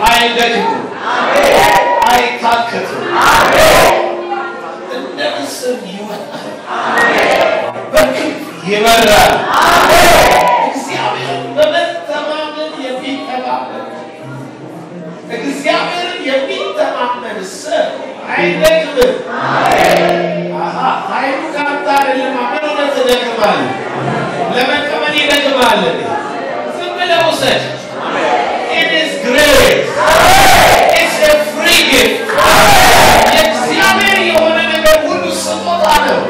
አይደክሙም፣ አይታክቱም፣ እንደ ንስር ይወጣል፣ በክንፍ ይበራል። እግዚአብሔርን በመተማመን የሚተማመን፣ እግዚአብሔርን የሚተማመን ሰው አይደክምም። አሃ፣ ኃይሉ ከአንተ አይደለም። ምን ሆነህ ትደክማለህ? ለመቀበል ይደክማል። ዝም ብለህ ውሰድ። It is grace. It's a free gift. የእግዚአብሔር የሆነ ነገር ሁሉ ስጦታ ነው።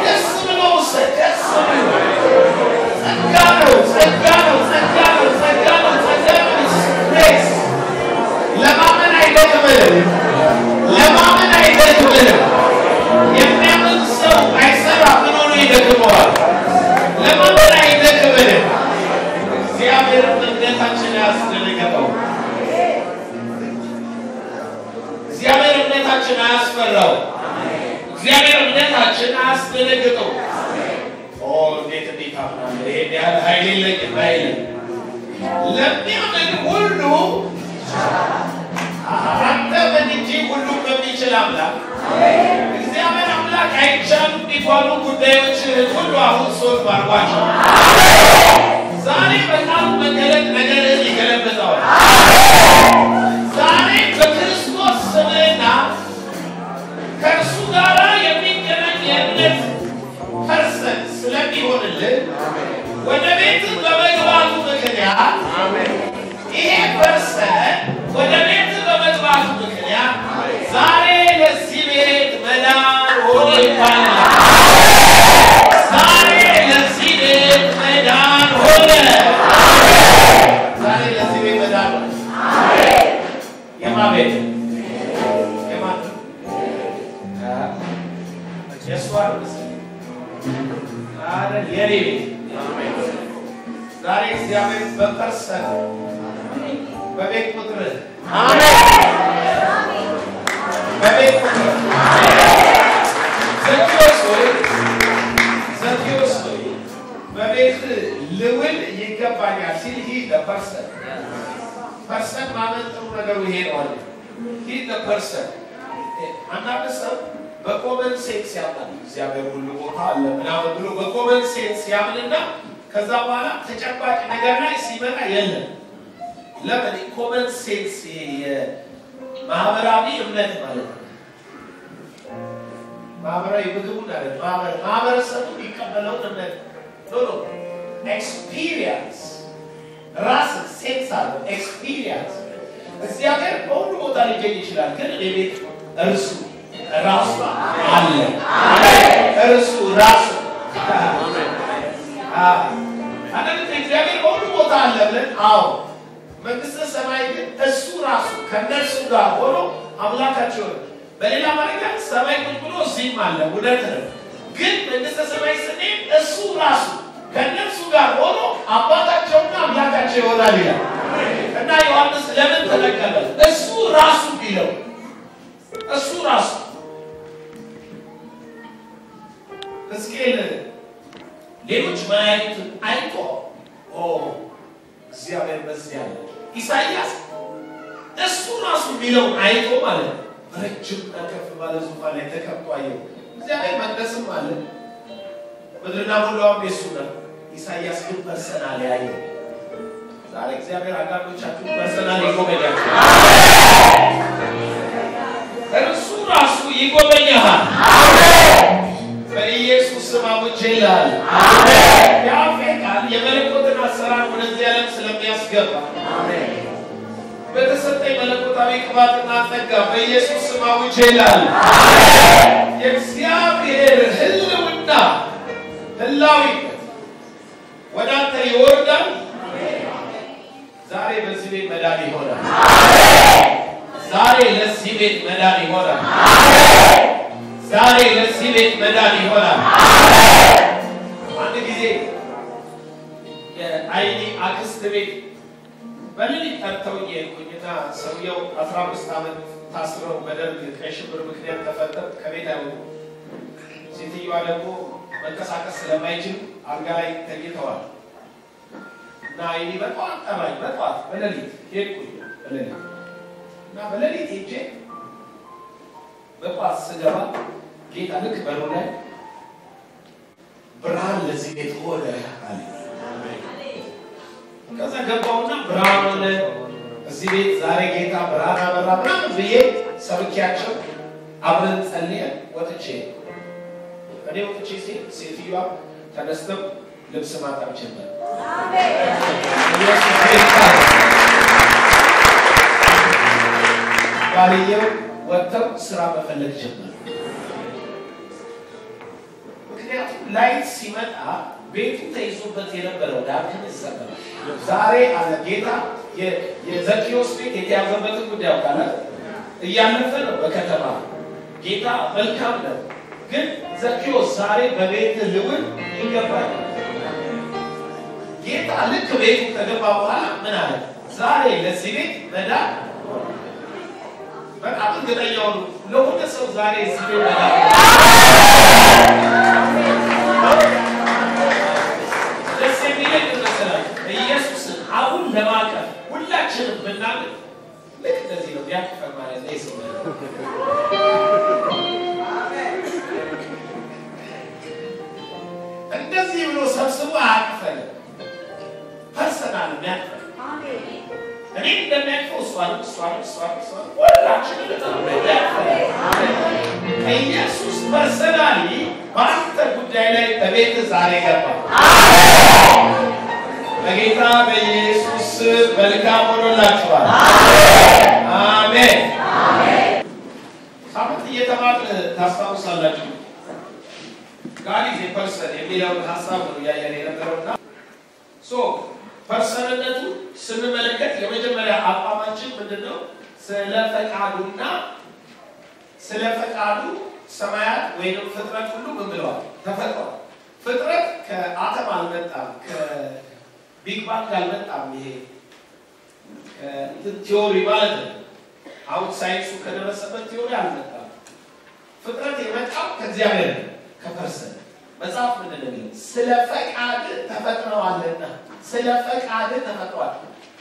ደስ ብሎ ውሰድ። ደስ ብሎ፣ ጸጋ ነው፣ ጸጋ ነው፣ ጸጋ ነው፣ ጸጋ ነው፣ ጸጋ ነው። It's grace. ለማመን አይደክምም። ለማመን አይደክምም። የሚያምን ሰው አይሰራም። ምን ሆኖ ይደክመዋል? ለማመን አይደክምም። እግዚአብሔር እምነታችን አያስደነግጠው። እግዚአብሔር እምነታችን አያስፈራው። እግዚአብሔር እምነታችን አያስደነግጠው። ኦ፣ እንዴት እንዴት አምናለሁ፣ ይሄን ያህል ኃይል የለኝም አይልም። ለሚያምን ሁሉ፣ አንተ ምን እንጂ ሁሉም በሚችል አምላክ እግዚአብሔር አምላክ አይቻሉም የሚባሉ ጉዳዮችህን ሁሉ አሁን solve አድርጓቸው። ዛሬ በቃሉ መገለጥ ነገርህን ይገለብጠዋል። ዛሬ በክርስቶስ ስምና ከእርሱ ጋር የሚገናኝ የእምነት person ስለሚሆንልህ ወደ ቤት በመግባቱ ምክንያት፣ ይሄ person ወደ ቤት በመግባቱ ምክንያት ዛሬ ለዚህ ቤት መዳን ሆነ ይባላል። ዛሬ ለዚህ ቤት መዳን ሆነ። ዛሬ ለዚህ ቤት መዳን ሆነ። የማ ቤት? የማን? የእሱ አይደል? የኔ ቤት። ዛሬ እግዚአብሔር በ person በቤት ቁጥር፣ በቤት ቁጥር ዘኬዎስ ሆይ፣ ዘኬዎስ ሆይ፣ በቤት ልውል ይገባኛል ሲል he person፣ person ማመን ጥሩ ነገሩ ይሄ ነው አለ። He person። አንዳንድ ሰው በ common sense ያምናል። እግዚአብሔር ሁሉ ቦታ አለ ምናምን ብሎ በ common sense ያምንና ከዛ በኋላ ተጨባጭ ነገር ላይ ሲመጣ የለም። ለምን? Common sense ማህበራዊ እምነት ማለት ነው። ማህበራዊ ምግቡን አለ ማህበረሰቡ የሚቀበለውን እምነት፣ no, experience ራስ sense አለው። Experience እግዚአብሔር በሁሉ ቦታ ሊገኝ ይችላል፣ ግን እኔ ቤት እርሱ ራሱ አለ። እርሱ ራሱ። አንዳንድ ጊዜ እግዚአብሔር በሁሉ ቦታ አለ ብለን፣ አዎ፣ መንግስተ ሰማይ ግን እሱ ራሱ ከእነርሱ ጋር ሆኖ አምላካቸው ነው። በሌላ አማርኛ ሰማይ ቁጭ ብሎ እዚህም አለ፣ እውነት ነው። ግን መንግስተ ሰማይ ስንሄድ እሱ ራሱ ከእነርሱ ጋር ሆኖ አባታቸውና አምላካቸው ይሆናል ይላል። እና ዮሐንስ ለምን ተጠቀመ? እሱ ራሱ ቢለው፣ እሱ ራሱ። ሕዝቅኤል ሌሎች ማያዩትን አይቶ ኦ እግዚአብሔር በዚህ አለ። ኢሳይያስ እሱ ራሱ የሚለውን አይቶ ማለት ነው። በረጅምና ከፍ ባለ ዙፋን ላይ ተቀምጦ አየው። እግዚአብሔር መቅደስም አለ፣ ምድርና ሞላዋም የሱ ናት። ኢሳይያስ ግን personal ያየው። ዛሬ እግዚአብሔር አንዳንዶቻችሁ personal ይጎበኛችሁ። እርሱ ራሱ ይጎበኛሃል። በኢየሱስ ስም አውጄ ይልሃል። የአፌ ቃል የመለኮትን አሰራር ወደዚህ ዓለም ስለሚያስገባ በተሰጠኝ መለኮታዊ ቅባትና ጸጋ በኢየሱስ ስም አውጄ ይልሃል። የእግዚአብሔር ሕልውና፣ ህላዊነት ወደ አንተ ይወርዳል። ዛሬ በዚህ ቤት መዳን ይሆናል። ዛሬ ለዚህ ቤት መዳን ይሆናል። ዛሬ ለዚህ ቤት መዳን ይሆናል። አንድ ጊዜ የአይኒ አክስት ቤት በሌሊት ጠርተውኝ የሄድኩኝና ሰውየው 15 ዓመት ታስረው በደርግ ቀይ ሽብር ምክንያት ተፈተው ከቤት አይወጡም። ሴትዮዋ ደግሞ መንቀሳቀስ ስለማይችሉ አልጋ ላይ ተኝተዋል። እና አይኒ በጠዋት ጠራኝ። በጠዋት በሌሊት ሄድኩኝ። በሌሊት እና በሌሊት ሄጄ በጠዋት ስገባ ጌታ ልክ በሩ ላይ ብርሃን ለዚህ ቤት ሆነ አለ። ከዛ ገባውና ብርሃን ሆነ እዚህ ቤት ዛሬ ጌታ ብርሃን አበራ ምናምን ብዬ ሰብኬያቸው አብረን ጸልየን ወጥቼ እኔ ወጥቼ ሴትዮዋ ተነስተው ልብስ ማጠብ ጀመር። ባልየው ወጥተው ስራ መፈለግ ጀመር። ምክንያቱም light ሲመጣ ቤቱ ተይዞበት የነበረው darkness ይሰበራል። ዛሬ አለ ጌታ የዘኪዮስ ቤት የተያዘበትን ጉዳይ ያውቃል። እያለፈ ነው በከተማ ጌታ መልካም ነው፣ ግን ዘኪዮስ ዛሬ በቤት ልውል ይገባል። ጌታ ልክ ቤቱ ከገባ በኋላ ምን አለ? ዛሬ ለዚህ ቤት መዳን። በጣም እርግጠኛ ሁኑ፣ ለሆነ ሰው ዛሬ እዚህ ቤት መዳን። ደስ የሚለኝ መሰላችሁ ኢየሱስን አሁን ለማቀፍ ሁላችንም ብናምን ልክ እንደዚህ ነው ቢያቅፈን ማለት ነው። ይስማ እንደዚህ ብሎ ሰብስቦ አያቅፈንም። personal የሚያቅፈን እኔ እንደሚያቅፈው እሷንም እሷንም እሷንም እሷንም ሁላችንም ያቅፈን። ኢየሱስ personally በአንተ ጉዳይ ላይ በቤት ዛሬ ገባ። በጌታ በኢየሱስ መልካም ሆኖላችኋል። አሜን። ሳምንት እየተማርን ታስታውሳላችሁ God is a person የሚለውን ሀሳብ ነው እያየን የነበረውና so person ነቱ ስንመለከት የመጀመሪያ አቋማችን ምንድነው? ስለ ፈቃዱና ስለ ፈቃዱ ሰማያት ወይንም ፍጥረት ሁሉ ምን ብለዋል? ተፈጥሯል። ፍጥረት ከአተም አልመጣም፣ ከ Big Bang አልመጣም። ይሄ theory ማለት ነው። አሁን ሳይንሱ ከደረሰበት theory አልመጣም። ፍጥረት የመጣው ከእግዚአብሔር ነው፣ ከ person። መጽሐፍ ምንድን ነው የሚለው? ስለ ፈቃድ ተፈጥረዋልና። ስለ ፈቃድ ተፈጥረዋል።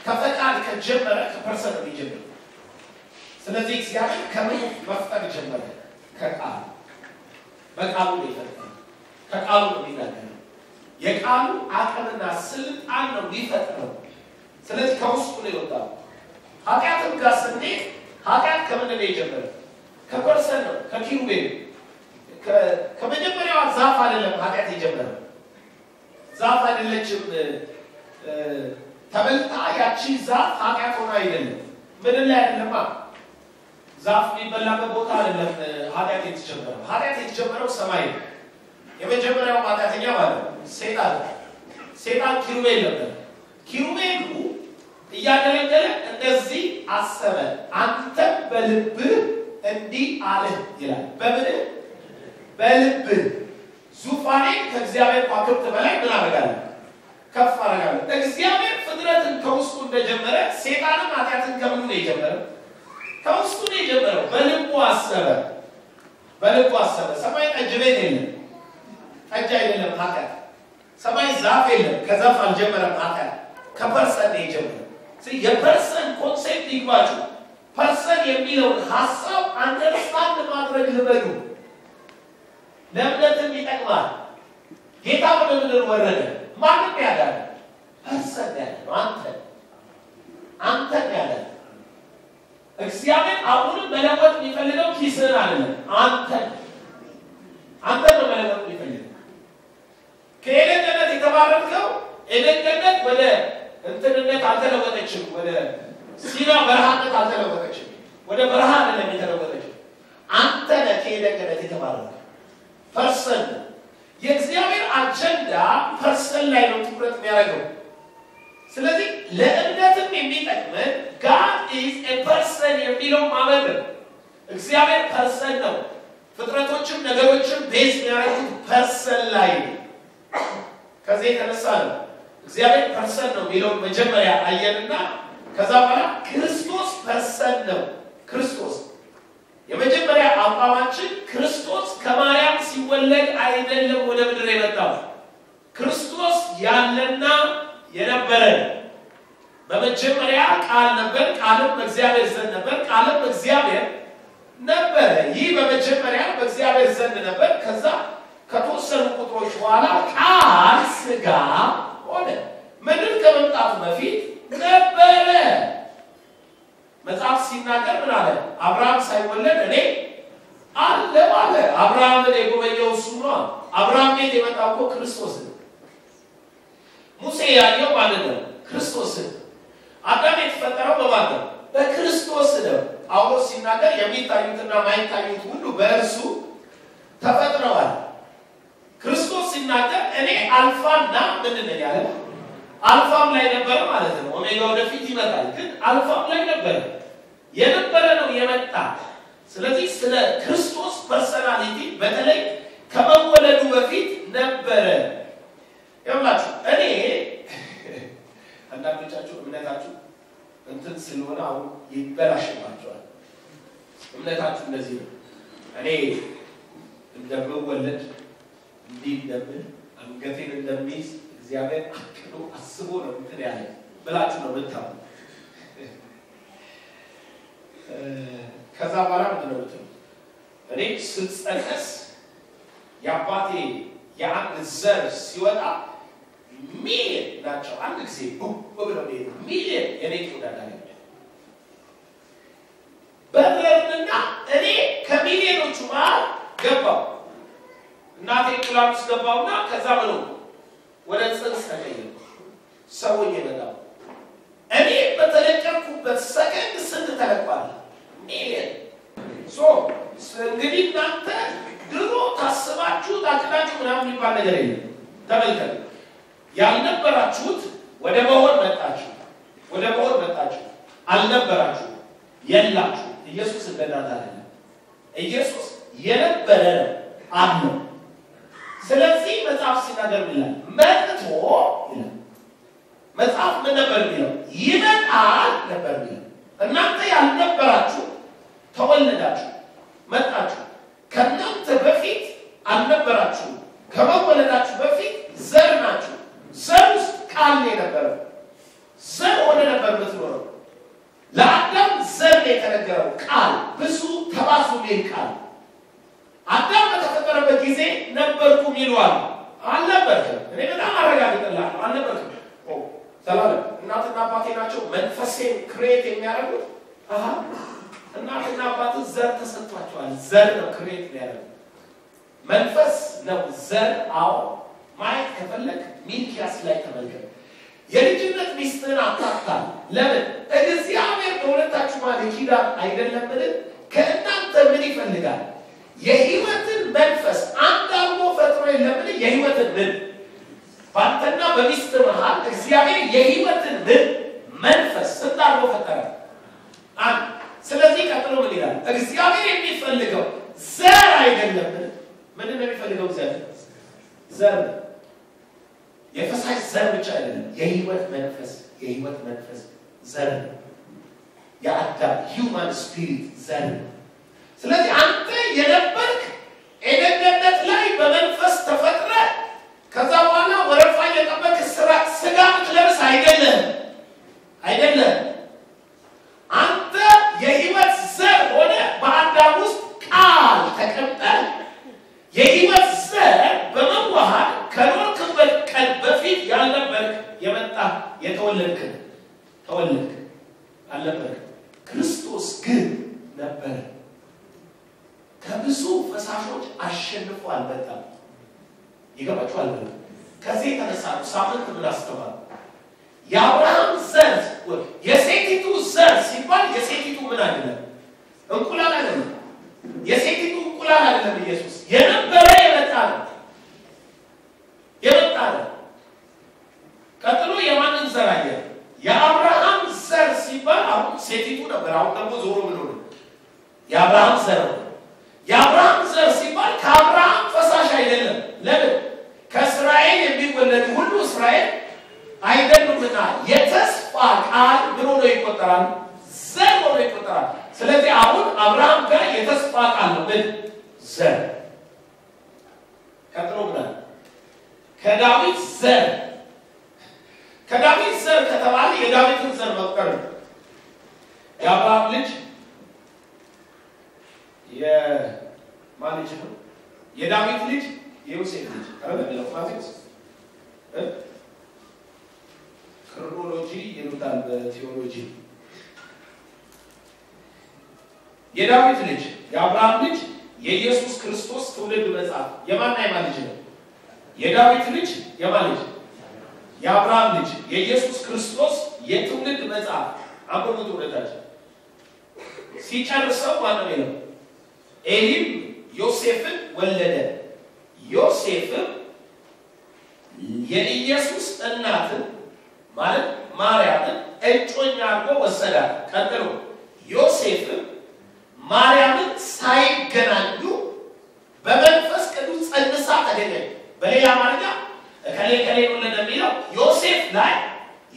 ከፈቃድ ከጀመረ ከ person ነው የሚጀምረው። ስለዚህ እግዚአብሔር ከምን መፍጠር ጀመረ? ከቃሉ። በቃሉ ነው የፈጠረው። ከቃሉ ነው የሚናገረው። የቃሉ አቅምና ስልጣን ነው የሚፈጥረው። ስለዚህ ከውስጡ ነው የወጣው። ኃጢአትም ጋር ስንሄድ ኃጢአት ከምንድን ነው የጀመረው? ከ person ነው፣ ከኪሩቤል። ከመጀመሪያዋ ዛፍ አይደለም ኃጢአት የጀመረው። ዛፍ አይደለችም ተበልታ ያቺ ዛፍ ኃጢአት ሆና አይደለም። ምድር ላይ አይደለማ። ዛፍ የሚበላበት ቦታ አይደለም ኃጢአት የተጀመረው። ኃጢአት የተጀመረው ሰማይ ነው። የመጀመሪያው ኃጢአተኛ ማለት ነው ሰይጣን። ሰይጣን ኪሩቤል ነበር። ኪሩቤሉ እያገለገለ እንደዚህ አሰበ፣ አንተም በልብህ እንዲህ አልህ ይላል። በምንህ? በልብህ ዙፋኔን ከእግዚአብሔር ከዋክብት በላይ ምን አደርጋለሁ? ከፍ አደርጋለሁ። እግዚአብሔር ፍጥረትን ከውስጡ እንደጀመረ ሰይጣንም ኃጢአትን ከምኑ ነው የጀመረው? ከውስጡ ነው የጀመረው። በልቡ አሰበ። በልቡ አሰበ። ሰማይ ጠጅ ቤት የለም። ጠጅ አይደለም ኃጢአት። ሰማይ ዛፍ የለም። ከዛፍ አልጀመረም ኃጢአት። ከ person ነው የጀመረው። የ person concept ይግባችሁ። person የሚለውን ሀሳብ understand ማድረግ ልመዱ። ለእምነትም ይጠቅማል። ጌታ ወደ ምድር ወረደ። ማንም ያዳነ person ያዳነው አንተ አንተን ያዳነ እግዚአብሔር። አሁንም መለወጥ የሚፈልገው ኪስህን አይደለም፣ አንተን አንተን ነው መለወጥ የሚፈልገው። ከኤደን ገነት የተባረርከው ኤደን ገነት ወደ እንትንነት አልተለወጠችም። ወደ ሲና በረሃነት አልተለወጠችም። ወደ በረሃ አይደለም የተለወጠችው። አንተ ነህ ከኤደን ገነት የተባረርከው። person የእግዚአብሔር አጀንዳ person ላይ ነው ትኩረት የሚያደርገው። ስለዚህ ለእምነትም የሚጠቅመን God is a person የሚለው ማመን ነው። እግዚአብሔር person ነው። ፍጥረቶችም ነገሮችም base የሚያደርጉት person ላይ ነው። ከዚህ የተነሳ ነው እግዚአብሔር person ነው የሚለውን መጀመሪያ አየንና ከዛ በኋላ ክርስቶስ person ነው። ክርስቶስ የመጀመሪያ አቋማችን ክርስቶስ ከማርያም ሲወለድ አይደለም ወደ ምድር የመጣው። ክርስቶስ ያለና የነበረ በመጀመሪያ ቃል ነበር፣ ቃልም በእግዚአብሔር ዘንድ ነበር፣ ቃልም እግዚአብሔር ነበረ። ይህ በመጀመሪያ በእግዚአብሔር ዘንድ ነበር። ከዛ ከተወሰኑ ቁጥሮች በኋላ ቃል ስጋ ሆነ። ምድር ከመምጣቱ በፊት ነበረ። መጽሐፍ ሲናገር ምን አለ? አብርሃም ሳይወለድ እኔ አለሁ አለ። አብርሃምን የጎበኘው እሱ ነው። አብርሃም ቤት የመጣው እኮ ክርስቶስ ነው። ሙሴ ያየው ማለት ነው ክርስቶስን። አዳም የተፈጠረው በማን ነው? በክርስቶስ ነው። ጳውሎስ ሲናገር የሚታዩትና የማይታዩት ሁሉ በእርሱ ተፈጥረዋል። ክርስቶስ ሲናገር እኔ አልፋና ምንድን ነኝ አለ። አልፋም ላይ ነበረ ማለት ነው። ኦሜጋ ወደፊት ይመጣል፣ ግን አልፋም ላይ ነበረ። የነበረ ነው የመጣ። ስለዚህ ስለ ክርስቶስ personality በተለይ ከመወለዱ በፊት ነበረ። ይኸውላችሁ እኔ አንዳንዶቻችሁ እምነታችሁ እንትን ስለሆነ አሁን ይበላሽባቸዋል። እምነታችሁ እንደዚህ ነው። እኔ እንደምወለድ እንዲህ እንደምል አንገቴን እንደሚይዝ እግዚአብሔር አቅዶ አስቦ ነው እንትን ያለ ብላችሁ ነው የምታምኑት። ከዛ በኋላ ምንድን ነው የምትሉት? እኔ ስጸነስ የአባቴ የአንድ ዘር ሲወጣ ሚሊየን ናቸው። አንድ ጊዜ ቡብ ብለው ሚሊየን የኔ ተወዳዳሪ በረርንና እኔ ከሚሊዮኖቹ መሃል ገባው። እናቴ እንቁላል ውስጥ ገባውና ከዛ ብሎ ወደ ጽንስ ተቀየርኩ። ሰውዬ የመጣው እኔ በተለቀቅኩበት ሰከንድ ስንት ተለቋል? ሚሊየን። so እንግዲህ እናንተ ድሮ ታስባችሁ ታቅዳችሁ ምናምን የሚባል ነገር የለም። ተመልከቱ፣ ያልነበራችሁት ወደ መሆን መጣችሁ፣ ወደ መሆን መጣችሁ። አልነበራችሁ፣ የላችሁ። ኢየሱስ እንደናንተ አይደለም። ኢየሱስ የነበረ ነው አለ። ስለዚህ መጽሐፍ ሲናገር ምን ይላል? መጥቶ ይላል። መጽሐፍ ምን ነበር የሚለው? ይመጣል ነበር የሚለው። እናንተ ያልነበራችሁ ተወለዳችሁ፣ መጣችሁ። ከእናንተ በፊት አልነበራችሁ። ከመወለዳችሁ በፊት ዘር ናችሁ። ዘር ውስጥ ቃል ነው የነበረው። ዘር ሆነ ነበር የምትኖረው። ለአዳም ዘር ነው የተነገረው ቃል፣ ብዙ ተባዙ የሚል ቃል። አዳም በተፈጠረበት ጊዜ ነበርኩ ይለዋል። አልነበርክም። እኔ በጣም አረጋግጥልሃለሁ፣ አልነበርክም። ዘላለም እናትና አባቴ ናቸው መንፈሴን create የሚያደርጉት። አሃ እናትና አባት ዘር ተሰጥቷቸዋል። ዘር ነው create የሚያደርጉት፣ መንፈስ ነው ዘር። አዎ ማየት ከፈለግ ሚልኪያስ ላይ ተመልከት። የልጅነት ሚስትህን አታታል። ለምን? እግዚአብሔር በሁለታችሁ መሃል የኪዳን አይደለምን? ከእናንተ ምን ይፈልጋል? የህይወትን መንፈስ አንድ አድርጎ ፈጥሮ የለምን? የህይወትን ምን በአንተና በሚስት መሃል እግዚአብሔር የህይወትን ምን መንፈስ ስንት አድርጎ ፈጠረ? አንድ። ስለዚህ ቀጥሎ ምን ይላል? እግዚአብሔር የሚፈልገው ዘር አይደለምን? ምንድን ነው የሚፈልገው እግዚአብሔር? ዘር ነው። የፈሳሽ ዘር ብቻ አይደለም፣ የህይወት መንፈስ፣ የህይወት መንፈስ ዘር ነው። የአዳም human spirit ዘር ነው። ስለዚህ አንተ የነበርክ ኤደን ገነት ላይ በመንፈስ ተፈጥረ ከዛ በኋላ ወረፋ እየጠበቅህ ስጋ ምትለብስ አይደለም፣ አይደለም። አንተ የህይወት ዘር ሆነ በአዳም ውስጥ ቃል ተቀምጠህ የህይወት ዘር በመዋሃድ ከኖርክበት ቀን በፊት ያልነበርክ የመጣ የተወለድክ ተወለድክ፣ አልነበርክ። ክርስቶስ ግን ነበረ። ከብዙ ፈሳሾች አሸንፎ አልመጣም። ይገባችኋል? ከዚህ የተነሳ ነው ሳምንት ምን አስተማር? የአብርሃም ዘር የሴቲቱ ዘር ሲባል የሴቲቱ ምን አይደለም፣ እንቁላል አይደለም። የሴቲቱ እንቁላል አይደለም። ኢየሱስ የነበረ የመጣ ነው፣ የመጣ ነው። ቀጥሎ የማንን ዘር አየ? የአብርሃም ዘር ሲባል አሁን ሴቲቱ ነበር። አሁን ደግሞ ዞሮ ምን ሆነ? የአብርሃም ዘር ነው። የአብርሃም ዘር ሲባል ከአብርሃም ፈሳሽ አይደለም። ለምን? ከእስራኤል የሚወለዱ ሁሉ እስራኤል አይደሉምና የተስፋ ቃል ምን ሆኖ ይቆጠራል? ዘር ሆኖ ይቆጠራል። ስለዚህ አሁን አብርሃም ጋር የተስፋ ቃል ነው። ምን ዘር። ቀጥሎ ምን አለ? ከዳዊት ዘር። ከዳዊት ዘር ከተባለ የዳዊትን ዘር መቁጠር ነው። የአብርሃም ልጅ የማን ልጅ ነው? የዳዊት ልጅ የዮሴፍ ልጅ አይደል? ማቴዎስ chronology ይሉታል በቴዎሎጂ። የዳዊት ልጅ የአብርሃም ልጅ የኢየሱስ ክርስቶስ ትውልድ መጽሐፍ የማንና የማን ልጅ ነው? የዳዊት ልጅ የማን ልጅ? የአብርሃም ልጅ የኢየሱስ ክርስቶስ የትውልድ መጽሐፍ አንብቡት። ወደታች ሲጨርሰው ማነው የሚለው? ኤሊም ዮሴፍን ወለደ፣ ዮሴፍም የኢየሱስ እናትን ማለት ማርያምን እጮኛ አድርጎ ወሰዳት። ቀጥሎ ዮሴፍም ማርያምን ሳይገናኙ በመንፈስ ቅዱስ ጸንሳ ተገኘች። በሌላ አማርኛ እከሌ እከሌ ወለደ የሚለው ዮሴፍ ላይ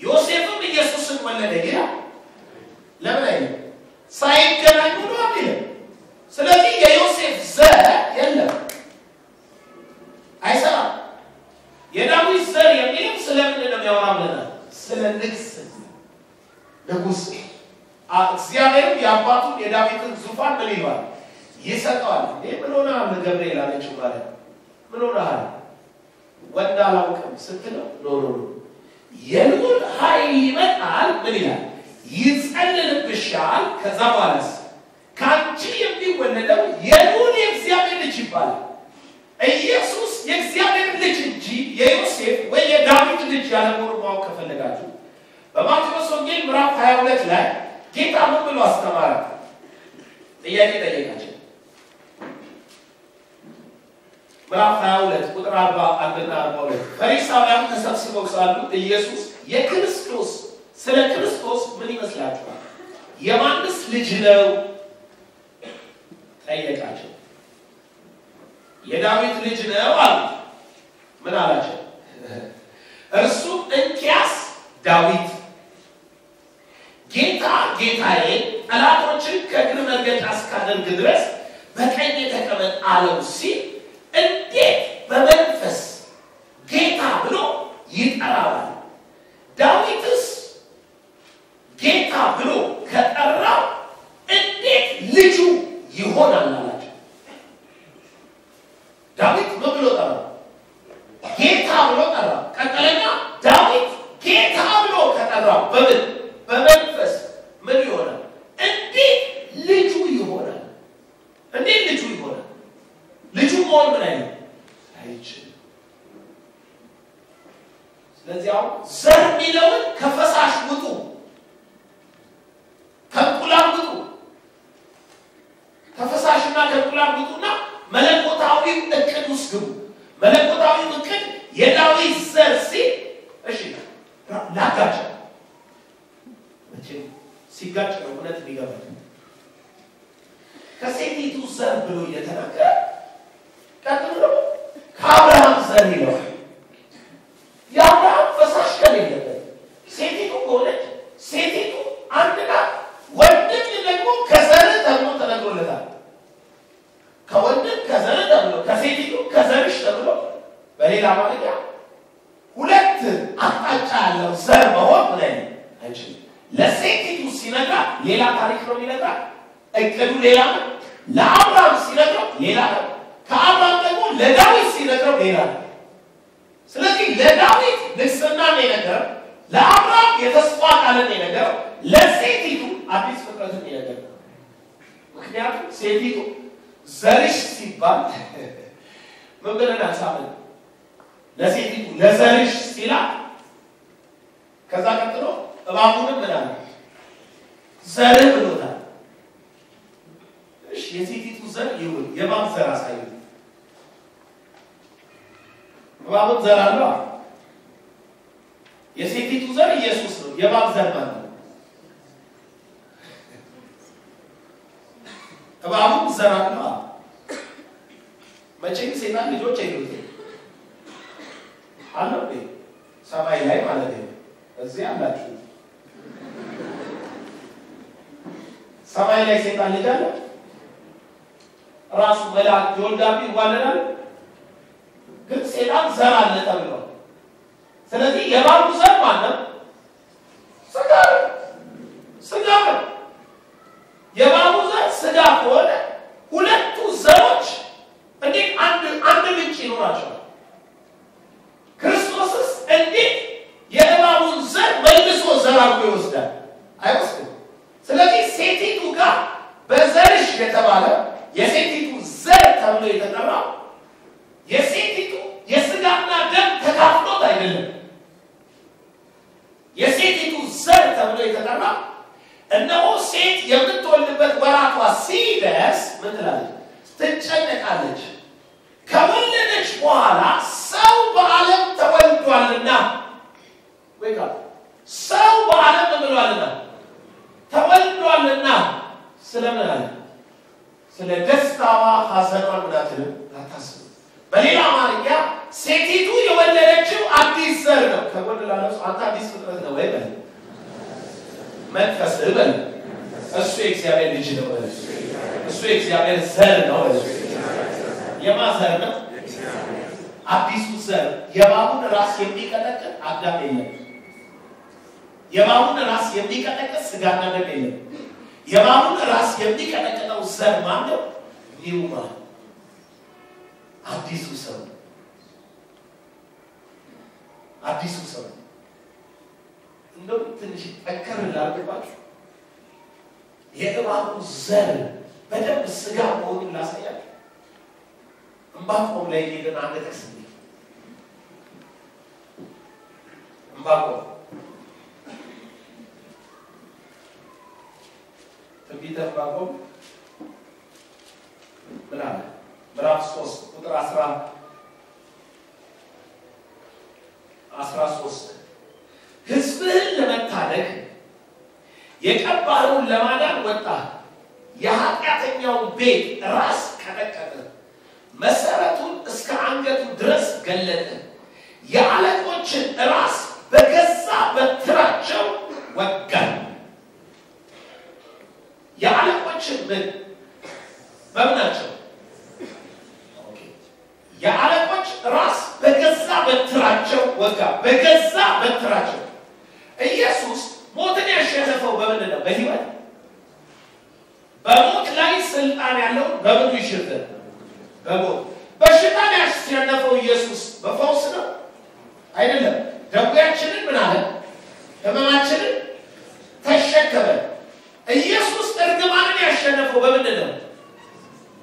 ዮሴፍም ኢየሱስን ወለደ ይላል። ለምን አይልም? ሳይገናኙ ነው የሚለው። ስለዚህ የዮሴፍ ዘር የለም፣ አይሰራም። የዳዊት ዘር የሚለው ስለምንድን ነው የሚያወራ ብለናል? ስለ ንግስ ንጉስ። እግዚአብሔርም የአባቱን የዳዊትን ዙፋን ምን ይለዋል? ይሰጠዋል። እንዴ ምን ሆነሃል ገብርኤል አለችው። ማለት ምን ሆነሃል? ወንድ አላውቅም ስትለው no no no የልዑል ኃይል ይመጣል፣ ምን ይላል? ይጸልልብሻል። ከዛ በኋላስ ከአንቺ የሚወለደው የልዑል የእግዚአብሔር ልጅ ይባላል። ኢየሱስ የእግዚአብሔር ልጅ እንጂ የዮሴፍ ወይ የዳዊት ልጅ ያለመሆኑን ማወቅ ከፈለጋችሁ በማቴዎስ ወንጌል ምዕራፍ 22 ላይ ጌታ ምን ብሎ አስተማረ? ጥያቄ ጠየቃቸው። ምዕራፍ 22 ቁጥር 41 እና 42 ፈሪሳውያን ተሰብስበው ሳሉ ኢየሱስ የክርስቶስ ስለ ክርስቶስ ምን ይመስላችኋል? የማንስ ልጅ ነው? ጠየቃቸው። የዳዊት ልጅ ነው አሉት። ምን አላቸው? እርሱም እንኪያስ ዳዊት ጌታ ጌታዬ ጠላቶችን ከእግር መርገጫ እስካደርግ ድረስ በቀኜ ተቀመጥ አለው ሲል እንዴት በመንፈስ ጌታ ብሎ ይጠራዋል? ዳዊትስ ጌታ ብሎ ከጠራው እንዴት ልጁ ይሆናል አላቸው። ዳዊት ምን ብሎ ጠራው? ጌታ ብሎ ጠራው። ቀጠለና ዳዊት ጌታ ብሎ ከጠራው በምን በመንፈስ ምን ይሆናል? እንዴት ልጁ ይሆናል? እንዴት ልጁ ይሆናል? ልጁ መሆን ምን አይነት አይችልም። ስለዚህ አሁን ዘር የሚለውን ከፈሳሽ ውጡ፣ ከእንቁላል ውጡ፣ ከፈሳሽና ከእንቁላል ውጡና መለኮታዊው እቅድ ውስጥ ግቡ። መለኮታዊው እቅድ የዳዊት ዘር ሲል እሺ ላጋጭ መቼም ሲጋጭ ነው እውነት የሚገባው። ከሴቲቱ ዘር ብሎ እየተናገረ ቀጥሎ ደግሞ ከአብርሃም ዘር ይለዋል። የአብርሃም ፈሳሽ ከሌለበት ሴቲቱ ከሆነች ሴቲቱ አንድ ናት፣ ወንድም ደግሞ ከዘር ተብሎ ተነግሮለታል። ከወንድም ከዘር ተብሎ ከሴቲቱ ከዘርሽ ተብሎ በሌላ አማርኛ ሁለት አቅጣጫ ያለው ዘር መሆን ምን አይችልም። ለሴቲቱ ሲነግራት ሌላ ታሪክ ነው የሚነግራት፣ እቅዱ ሌላ ነው። ለአብርሃም ሲነግረው ሌላ ነው። ከአብርሃም ደግሞ ለዳዊት ሲነግረው ሌላ ነው። ስለዚህ ለዳዊት ንግስና ነው የነገረው፣ ለአብርሃም የተስፋ ቃልን ነው የነገረው፣ ለሴቲቱ አዲስ ፍጥረትን ነው የነገረው። ምክንያቱም ሴቲቱ ዘርሽ ሲባል ምን ብለን አሳምን? ለሴቲቱ ለዘርሽ ሲላት ከዛ ቀጥሎ እባቡንም ምን አለ? ዘርህ ብሎታል። እሺ የሴቲቱ ዘር ይሁን፣ የእባብ ዘር አሳዩ። እባቡም ዘር አለው። የሴቲቱ ዘር ኢየሱስ ነው። የእባብ ዘር ማለት ነው። እባቡም ዘር አለው። መቼም ሴጣን ልጆች አይሉትም አለው እንዴ? ሰማይ ላይ ማለት ነው። እዚህ አላችሁ። ሰማይ ላይ ሴጣን ልጅ አለ? ራሱ መልአክ ይወልዳሉ፣ ይዋለዳሉ። ግን ሴጣን ዘር አለ ተብሏል። ስለዚህ የእባቡ ዘር ማን ነው? አይወስድም። ስለዚህ ሴቲቱ ጋር በዘርሽ የተባለ የሴቲቱ ዘር ተብሎ የተጠራው የሴቲቱ የስጋና ደም ተካፍሎት አይደለም። የሴቲቱ ዘር ተብሎ የተጠራው እነሆ ሴት የምትወልድበት ወራቷ ሲደርስ ምን ትላለች? ትጨነቃለች። ከወለደች በኋላ ሰው በዓለም ተወልዷልና ወይ ሰው በዓለም ብሏልና ተወልዷልና ስለምን አለ? ስለ ደስታዋ ሐዘኗን ምን አትልም አታስብም። በሌላ አማርኛ ሴቲቱ የወለደችው አዲስ ዘር ነው። ከጎን ላለው ሰው አንተ አዲስ ፍጥረት ነው ወይ በል፣ መንፈስህ በል፣ እሱ የእግዚአብሔር ልጅ ነው በል፣ እሱ የእግዚአብሔር ዘር ነው በል። የማን ዘር ነው? አዲሱ ዘር። የእባቡን ራስ የሚቀጠቅጥ አዳም የለም። የእባቡን ራስ የሚቀጠቅጥ ስጋና ደም የለም። የእባቡን ራስ የሚቀጠቅጠው ዘር ማን ነው? new man፣ አዲሱ ሰው። አዲሱ ሰው። እንደው ትንሽ ጠንከር ላድርግባችሁ። የእባቡ ዘር በደንብ ስጋ መሆኑን ላሳያችሁ። ዕንባቆም ላይ ሄደን አንድ ጥቅስ ዕንባቆም ትንቢተ ዕንባቆም ምን አለ? ምዕራፍ 3 ቁጥር 13 ሕዝብህን ለመታደግ የቀባኸውን ለማዳን ወጣ። የኃጢአተኛውን ቤት ራስ ቀጠቀጠ፣ መሰረቱን እስከ አንገቱ ድረስ ገለጠ። የአለቆችን ራስ በገዛ በትራቸው ወጋ። የአለቆችን ምን በምናቸው? የአለቆች ራስ በገዛ በትራቸው ወጋ። በገዛ በትራቸው። ኢየሱስ ሞትን ያሸነፈው በምንድን ነው? በሕይወት። በሞት ላይ ስልጣን ያለው በምኑ ይሽር? በሞት። በሽታን ያሸነፈው ኢየሱስ በፈውስ ነው? አይደለም። ደዌያችንን ምን አለ? ሕመማችንን ተሸከመ። ኢየሱስ እርግማንን ያሸነፈው በምንድን ነው?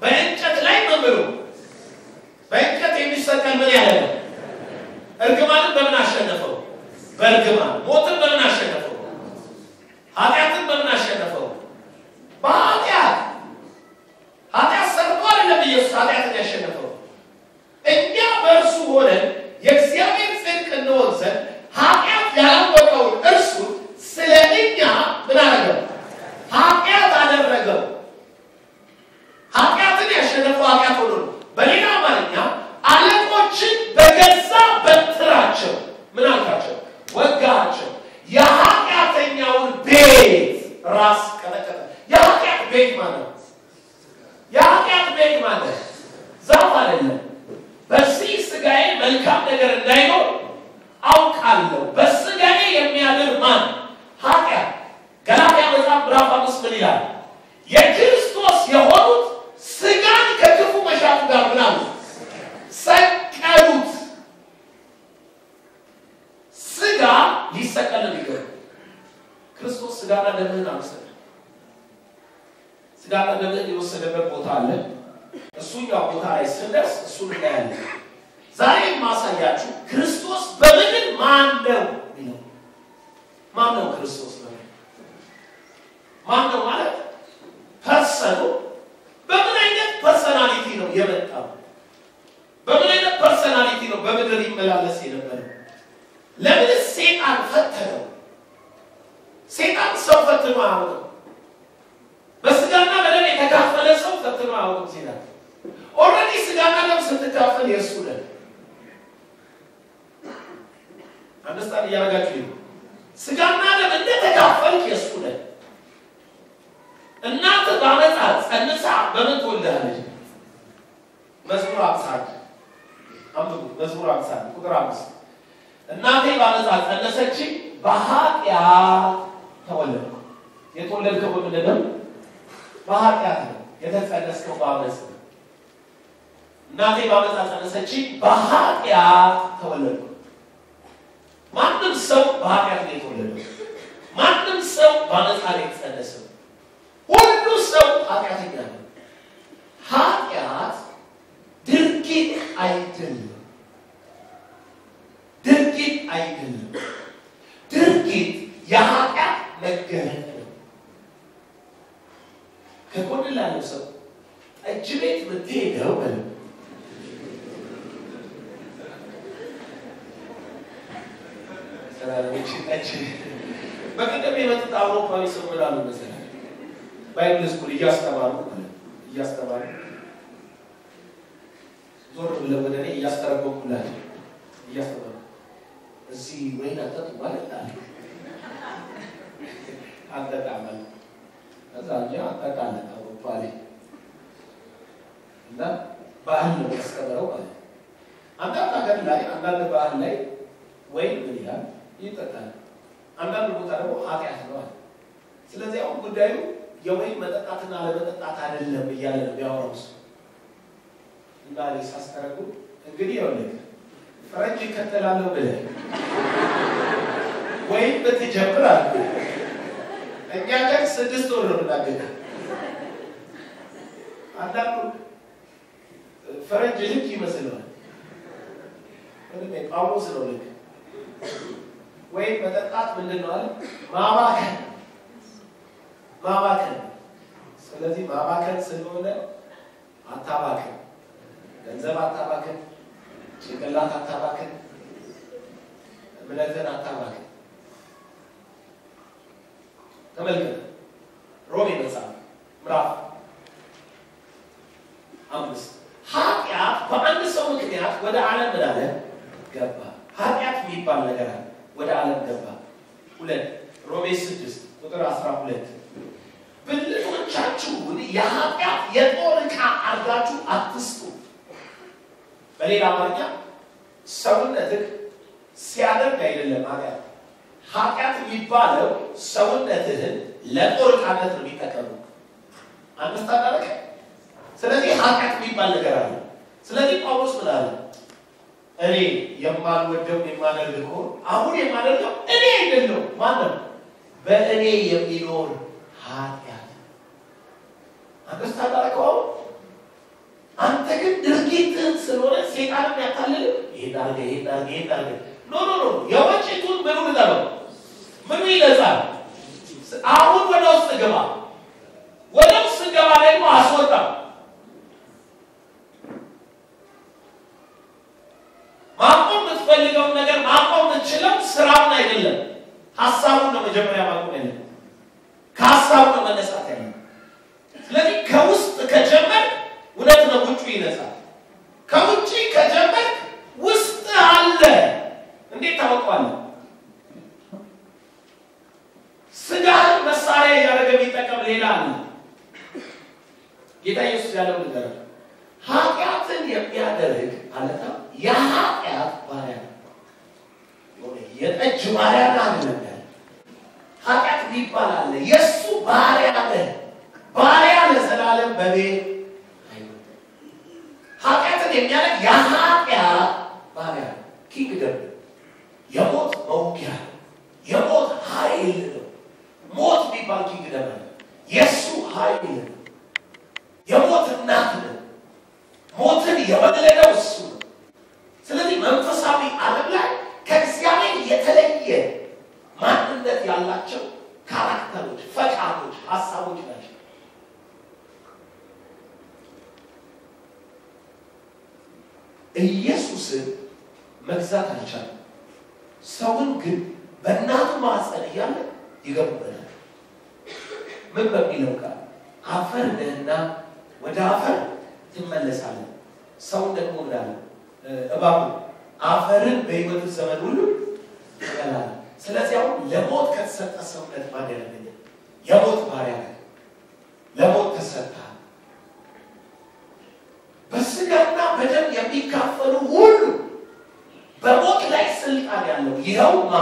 በእንጨት ላይ ምን ብሎ? በእንጨት የሚሰቀል ምን ያለ ነው? እርግማንን በምን አሸነፈው? በእርግማን። ሞትን በምን አሸነፈው? ኃጢአትን በምን አሸነፈው? በኃጢአት። ኃጢአት ሰርቶ አይደለም ኢየሱስ ኃጢአትን ያሸነፈው። እኛ በእርሱ ሆነን የእግዚአብሔር ጽድቅ እንሆን ዘንድ ኃጢአት ያላወቀውን እርሱ ስለ እኛ ምን አደረገው? ኃጢአት አደረገው። ኃጢአትን ያሸነፈው ኃጢአት ሆኖ ነው። በሌላ አማርኛ አለቆችን በገዛ በትራቸው ምን አልካቸው? ወጋቸው። የኃጢአተኛውን ቤት ራስ ቀጠቀጠ። የኃጢአት ቤት ማለት ነው። የኃጢአት ቤት ማለት ዛፍ አይደለም። በዚህ ስጋዬ መልካም ነገር እንዳይኖር አውቃለሁ። በስጋዬ የሚያድር ማን? ኃጢአት። ገላትያ መጽሐፍ ምዕራፍ 5 ምን ይላል? የክርስቶስ የሆኑት ስጋን ከክፉ መሻቱ ጋር ምን አሉት? ሰቀሉት። ስጋ ሊሰቀል ነው የሚገባው። ክርስቶስ ስጋና ደምህን አልወሰደም። ስጋና ደምህን የወሰደበት ቦታ አለ። እሱኛው ቦታ ላይ ስንደርስ እሱን እናያለን። ዛሬ የማሳያችሁ ክርስቶስ በምድር ማን ነው የሚለው። ማን ነው ክርስቶስ? ማን ነው ማለት person ኡ በምን አይነት personality ነው የመጣው? በምን አይነት personality ነው በምድር ይመላለስ የነበረው? ለምንስ ሴጣን ፈተነው? ሴጣን ሰው ፈትኖ አያውቅም። በስጋና በደም የተካፈለ ሰው ፈትኖ አያውቅም። ሴጣን already ስጋና ደም ስትካፈል የእሱ ነህ። understand እያደረጋችሁ ይሁን። ስጋና ደም እንደተካፈልክ የእሱ ነህ። እናት ባመፃ ጸንሳ በምን ትወልዳለች? መዝሙር 51 አንብቡ። መዝሙር 51 ቁጥር 5 እናቴ ባመፃ ጸነሰች፣ በኃጢአት ተወለድኩ። የተወለድከው በምንድን ነው? በኃጢአት ነው። የተጸነስከው በአመፅ ነው። እናቴ ባመፃ ጸነሰች፣ በኃጢአት ተወለድኩ። ማንም ሰው በኃጢአት ነው የተወለደው። ማንም ሰው በዓመፃ ነው የተጸነሰው። ሁሉ ሰው ኃጢአተኛ ነው። ኃጢአት ድርጊት አይደለም። ድርጊት አይደለም። ድርጊት የኃጢአት መገለጥ ነው። ከጎን ላለው ሰው ጠጅ ቤት የምትሄደው በለው፣ በቀደም የመጡት አውሮፓዊ ሰው ምን አሉ መሰለህ? Bible school እያስተማሩ ማለት እያስተማሩ ዞር ብለው ወደ እኔ እያስተረጎምኩላቸው እያስተማሩ እዚህ ወይን አጠጡ ማለት አለ አንጠጣም አለ። ከዛ እኛ አንጠጣለን አውሮፓ ላይ እና ባህል ነው ያስተምረው ማለት ነው። አንዳንድ ሀገር ላይ አንዳንድ ባህል ላይ ወይን ምን ይላል ይጠጣል። አንዳንድ ቦታ ደግሞ ኃጢአት ነው አለ። ስለዚህ አሁን ጉዳዩ የወይን መጠጣትና አለመጠጣት አይደለም እያለ ነው የሚያወራው እሱ። እና እኔ ሳስተረጉም እንግዲህ ይኸውልህ ፈረንጅ ይከተላለሁ ብለህ ወይን ብትጀምር አልኩህ እኛ ጋር 6 ወር ነው የምናገኘው። አንዳንዱ ፈረንጅ ልክ ይመስለዋል። ወንድሜ ጳውሎስ ነው ልክ። ወይን መጠጣት ምንድን ነው አለ? ማባከን ማባከን። ስለዚህ ማባከን ስለሆነ አታባከን፣ ገንዘብ አታባከን፣ ጭንቅላት አታባከን፣ እምነትን አታባከን። ተመልከቱ ሮሜ መጽሐፍ ምዕራፍ 5 ኃጢአት በአንድ ሰው ምክንያት ወደ ዓለም ምን አለ ገባ። ኃጢአት የሚባል ነገር አለ ወደ ዓለም ገባ። 2 ሮሜ 6 ቁጥር 12 ብልቶቻችሁን የኃጢአት የጦር ዕቃ አድርጋችሁ አትስጡ። በሌላ አማርኛ ሰውነትህ ሲያደርግ አይደለም ኃጢአት። ኃጢአት የሚባለው ሰውነትህን ለጦር ዕቃነት ነው የሚጠቀሙት። አንስታዳረከ። ስለዚህ ኃጢአት የሚባል ነገር አለ። ስለዚህ ጳውሎስ ምን አለ? እኔ የማልወደው የማደርግ ከሆነ አሁን የማደርገው እኔ አይደለሁም፣ ማነው? በእኔ የሚኖር ኃጢአት። አንስታዳረከው። አንተ ግን ድርጊትህን ስለሆነ ሰይጣንም ያታልልህ ይሄን አድርገህ ይሄን አድርገህ ይሄን አድርገህ no no no የወጭቱን ምኑ ልጠበው ምኑ ይነጻል። አሁን ወደ ውስጥ ግባ። ወደ ውስጥ ገባ ደግሞ አስወጣ። ማቆም የምትፈልገውን ነገር ማቆም የምትችለው ስራውን አይደለም፣ ሀሳቡን ነው መጀመሪያ ማቆም ያለብህ። ከሀሳቡ ነው መነሳት ያለብህ። ስለዚህ ከውስጥ ከጀመርክ እውነት ነው ውጩ ይነጻል። ከውጭ ከጀመርክ ውስጥ አለ። እንዴት ታወቀዋለህ? ስጋህን መሳሪያ እያደረገ የሚጠቀም ሌላ አለ። ጌታ ኢየሱስ ያለው ነገር ኃጢአትን የሚያደርግ አለታ የኃጢአት ባሪያ ነው። የጠጅ ባሪያ አይደለም። ኃጢአት የሚባል አለ፣ የእሱ ባሪያ ነህ። ባሪያ ለዘላለም በቤት አይኖርም። ኃጢአትን የሚያደርግ የኃጢአት ባሪያ ነው። ኪንግደም የሞት መውጊያ የሞት ኃይል ነው። ሞት የሚባል ኪንግደም አለ፣ የእሱ ኃይል ነው። የሞት እናት ነው። ሞትን የወለደው እሱ ነው። ስለዚህ መንፈሳዊ ዓለም ላይ ከእግዚአብሔር የተለየ ማንነት ያላቸው character ኦች፣ ፈቃዶች፣ ሀሳቦች ናቸው። ኢየሱስን መግዛት አልቻለም። ሰውን ግን በእናቱ ማህፀን እያለ ይገቡበታል። ምን በሚለው ቃል አፈር ነህና ወደ አፈር ትመለሳለህ። ሰውን ደግሞ ምን አለ? እባቡ አፈርን በሕይወት ዘመን ሁሉ ትበላለህ። ስለዚህ አሁን ለሞት ከተሰጠ ሰውነት ማን ያደርገኛል? የሞት ባሪያ ነህ። ለሞት ተሰጥተሃል። በስጋና በደም የሚካፈሉ ሁሉ በሞት ላይ ስልጣን ያለው ይኸው ማ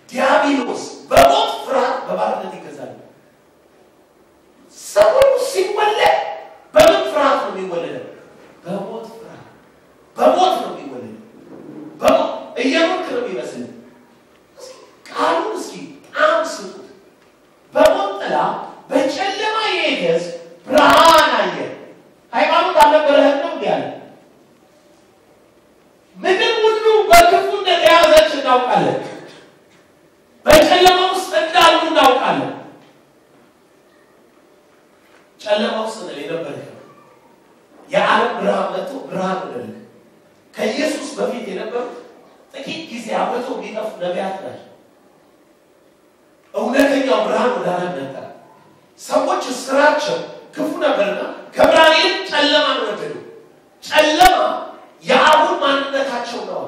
ዲያብሎስ በሞት ፍርሃት በባርነት ይገዛል። ሰው ሲወለድ በምን ፍርሃት ነው የሚወለደው? በሞት ፍርሃት። በሞት ነው የሚወለደው። በሞት እየኖርክ ነው የሚመስል። እስኪ ቃሉን እስኪ ጣም ስጡ። በጨለማ የሄደ ሕዝብ ብርሃን አየ። ሃይማኖት አልነበረህም ነው እንዲህ አለ። ምድር ሁሉ በክፉ እንደተያዘች እናውቃለን። በጨለማ ውስጥ እንዳሉ እናውቃለን። ጨለማ ውስጥ ነው የነበርከው። የዓለም ብርሃን መጥቶ ብርሃን ሆነልህ። ከኢየሱስ በፊት የነበሩት ጥቂት ጊዜ አብርተው የሚጠፉ ነቢያት ናቸው። እውነተኛው ብርሃን ወደ ዓለም መጣ። ሰዎች ስራቸው ክፉ ነበርና ከብርሃን ይልቅ ጨለማን ወደዱ። ጨለማ የአሁን ማንነታቸው ነው።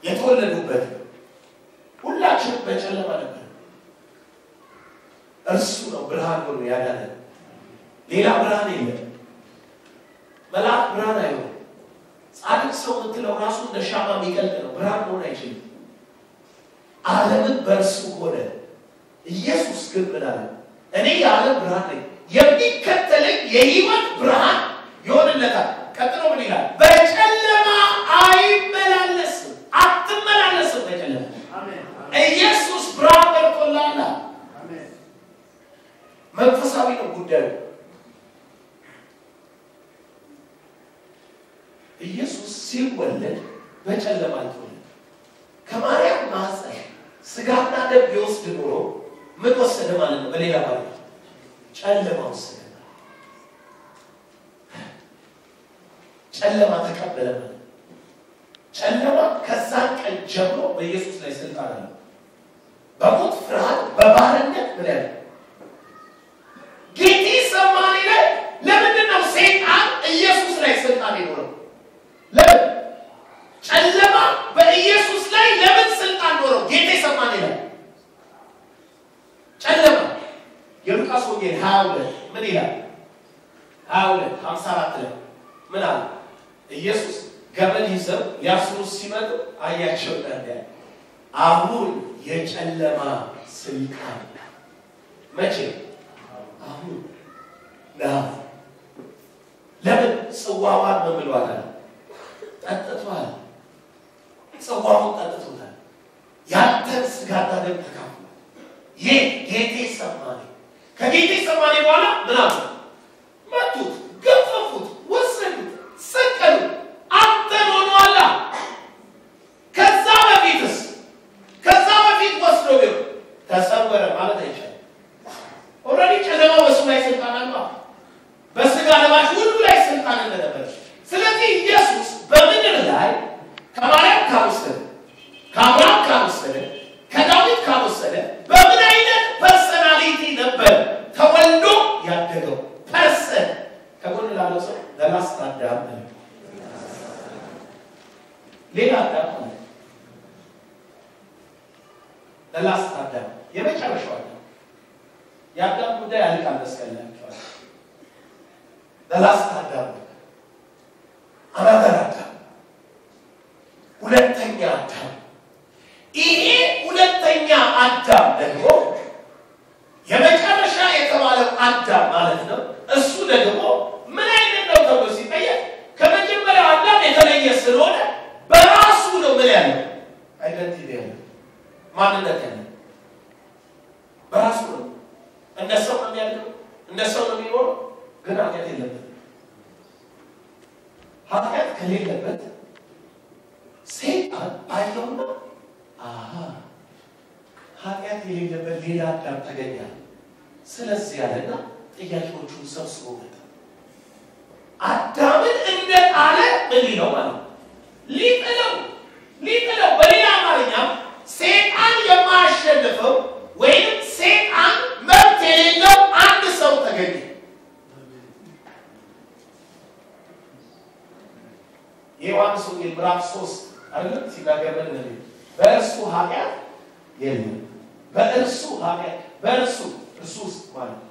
የተወለዱበት ሁላችንም በጨለማ ነበር። እርሱ ነው ብርሃን ሆኖ ያዳነን። ሌላ ብርሃን የለም። መልአክ ብርሃን አይሆንም። ጻድቅ ሰው የምትለው ራሱ እንደ ሻማ የሚቀልጥ ነው። ብርሃን መሆን አይችልም። ዓለምን በእርሱ ሆነ። ኢየሱስ ግን ምን አለ? እኔ የዓለም ብርሃን ነኝ፣ የሚከተለኝ የሕይወት ብርሃን ይሆንለታል። ቀጥሎ ምን ይላል? በጨለማ አይመላለስም። አትመላለስም በጨለማ። ኢየሱስ ብርሃን በርቶልሃል። መንፈሳዊ ነው ጉዳዩ። ኢየሱስ ሲወለድ በጨለማ አልተወለደም። ከማርያም ማኅፀን ስጋና ደም ቢወስድ ኖሮ ምን ወሰደ ማለት ነው? በሌላ ማለት ነው ጨለማ ወሰደ። ጨለማ ተቀበለ ማለት ነው። ጨለማ ከዛን ቀን ጀምሮ በኢየሱስ ላይ ስልጣን አለው። በሞት ፍርሃት፣ በባርነት ምን ያለ ጌቴሴማኒ ላይ ለምንድን ነው ሰይጣን ኢየሱስ ላይ ስልጣን የኖረው? ለምን ጨለማ በኢየሱስ ላይ ለምን ስልጣን ኖረው? ጌቴሴማኒ ላይ ጨለማ የሉቃስ ወንጌል 22 ምን ይላል? 22:54 ላይ ምን አለ? ኢየሱስ ገመድ ይዘው ሊያስሩት ሲመጡ አያቸው። አሁን የጨለማ ስልጣን መቼ? አሁን ና። ለምን ጽዋዋን ምን ብሏል? ጠጥቷል። ጽዋውን ጠጥቶታል። ያንተን ስጋና ደም ተካፍሏል። ይህ ጌቴሴማኒ። ከጌቴሴማኒ በኋላ ምን አሉ? መቱት፣ ገፈፉት፣ ወሰዱት፣ ሰቀሉት። አንተን ሆኗላ። ከዛ በፊትስ? ከዛ በፊት ወስዶ ቢሆን ተሰወረ ማለት አይቻልም። Already ጨለማ በሱ ላይ ስልጣን አለው። በስጋ ለባሽ ሁሉ ላይ ስልጣን እንደነበረ። ስለዚህ ኢየሱስ በምድር ላይ ከማርያም ካልወሰደ፣ ከአብርሃም ካልወሰደ፣ ከዳዊት ካልወሰደ በምን አይነት personality ነበር ተወልዶ ያደገው? Person ከጎን ላለው ሰው the last አዳም፣ ሌላ አዳም አለ። The last አዳም፣ የመጨረሻው አዳም። የአዳም ጉዳይ ያልቃል መስቀላቸዋል። The last አዳም፣ another አዳም፣ ሁለተኛ አዳም። ይሄ ሁለተኛ አዳም ደግሞ የመጨረሻ የተባለው አዳም ማለት ነው። እሱ ደግሞ ምን አይነት ነው ተብሎ ሲጠየቅ ከመጀመሪያው አዳም የተለየ ስለሆነ በራሱ ነው ምን ያለው identity ያለው ማንነት ያለው በራሱ ነው። እንደ ሰው ነው የሚያድገው፣ እንደ ሰው ነው የሚኖረው፣ ግን ኃጢአት የለበትም። ኃጢአት ከሌለበት ሰይጣን አየውና አሃ ኃጢአት የሌለበት ሌላ አዳም ተገኛል። ስለዚህ ያለና ጥያቄዎቹን ሰብስቦ መጣ። አዳምን እንደጣለ ምን ሊለው ማለት ነው? ሊጥለው ሊጥለው። በሌላ አማርኛ ሰይጣን የማያሸንፈው ወይም ሰይጣን መብት የሌለው አንድ ሰው ተገኘ። የዮሐንስ ወንጌል ምዕራፍ 3 አይደለም ሲናገር ምን ነው? በእርሱ ኃጢአት የለም። በእርሱ ኃጢአት በእርሱ እርሱ ውስጥ ማለት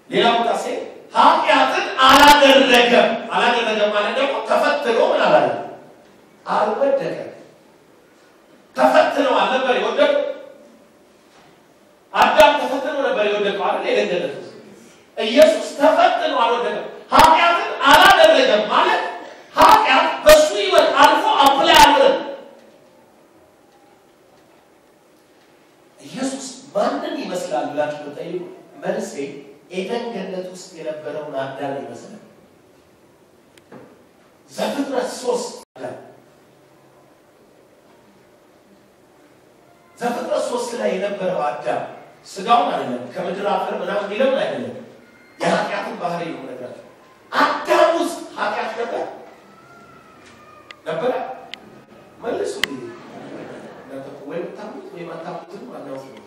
ሌላ ቦታ ሴ ኃጢአትን አላደረገም። አላደረገም ማለት ደግሞ ተፈትኖ ምን አላለም? አልወደቀም። ተፈትነው አልነበር የወደቀው? አዳም ተፈትኖ ነበር የወደቀው አይደል? የገደለት ኢየሱስ ተፈትኖ አልወደቀም። ኃጢአትን አላደረገም ማለት ኃጢአት በሱ ሕይወት አልፎ apply አልሆነም። ኢየሱስ ማንን ይመስላል ብላችሁ ብትጠይቁ መልሴ ኤደን ገነት ውስጥ የነበረውን አዳም ይመስላል። ዘፍጥረት 3 ዘፍጥረት 3 ላይ የነበረው አዳም ስጋውን አይደለም ከምድር አፈር ምናምን የሚለውን አይደለም፣ የኃጢአትን ባህሪ ነው የምነግራችሁ። አዳም ውስጥ ኃጢአት ነበር ነበረ? መልሱ። ወይም ታምኑት ወይም አታምኑትም አናውቅም።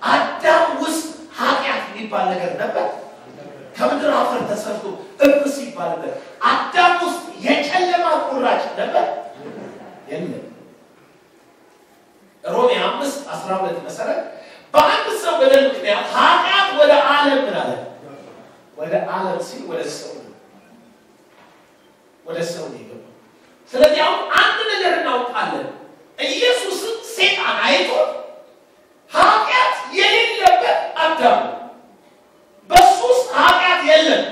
አዳም ውስጥ ኃጢአት የሚባል ነገር ነበር? ከምድር አፈር ተሰርቶ እብስ ይባልበት አዳም ውስጥ የጨለማ ቁራጭ ነበር? የለም። ሮሜ 5:12 መሰረት በአንድ ሰው በደል ምክንያት ኃጢአት ወደ ዓለም ምን አለ? ወደ ዓለም ሲል ወደ ሰው ነው፣ ወደ ሰው ነው የገባው። ስለዚህ አሁን አንድ ነገር እናውቃለን። ኢየሱስን ሰይጣን አይቶ ኃጢአት የሌለበት አዳም ነው። በሱ ውስጥ ኃጢአት የለም።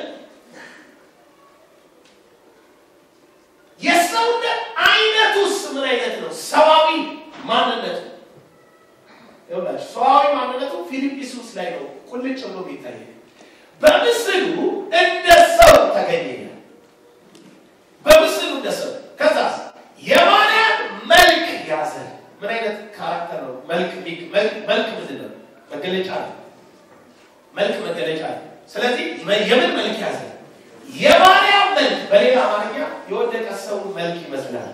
የሰውነት አይነቱስ ምን አይነት ነው? ሰዋዊ ማንነቱ ይኸውላችሁ፣ ሰዋዊ ማንነቱ ፊልጵስዩስ ላይ ነው ቁልጭ ብሎ የሚታየው። በምስሉ እንደ ሰው ተገኘ። በምስሉ እንደ ሰው፣ ከዛስ የማርያም መልክ ያዘ። ምን አይነት character ነው? መልክ መልክ ምንድን ነው? መገለጫ ነው። መልክ መገለጫ ነው። ስለዚህ የምን መልክ ያዘ? የማርያም መልክ። በሌላ አማርኛ የወደቀ ሰው መልክ ይመስላል።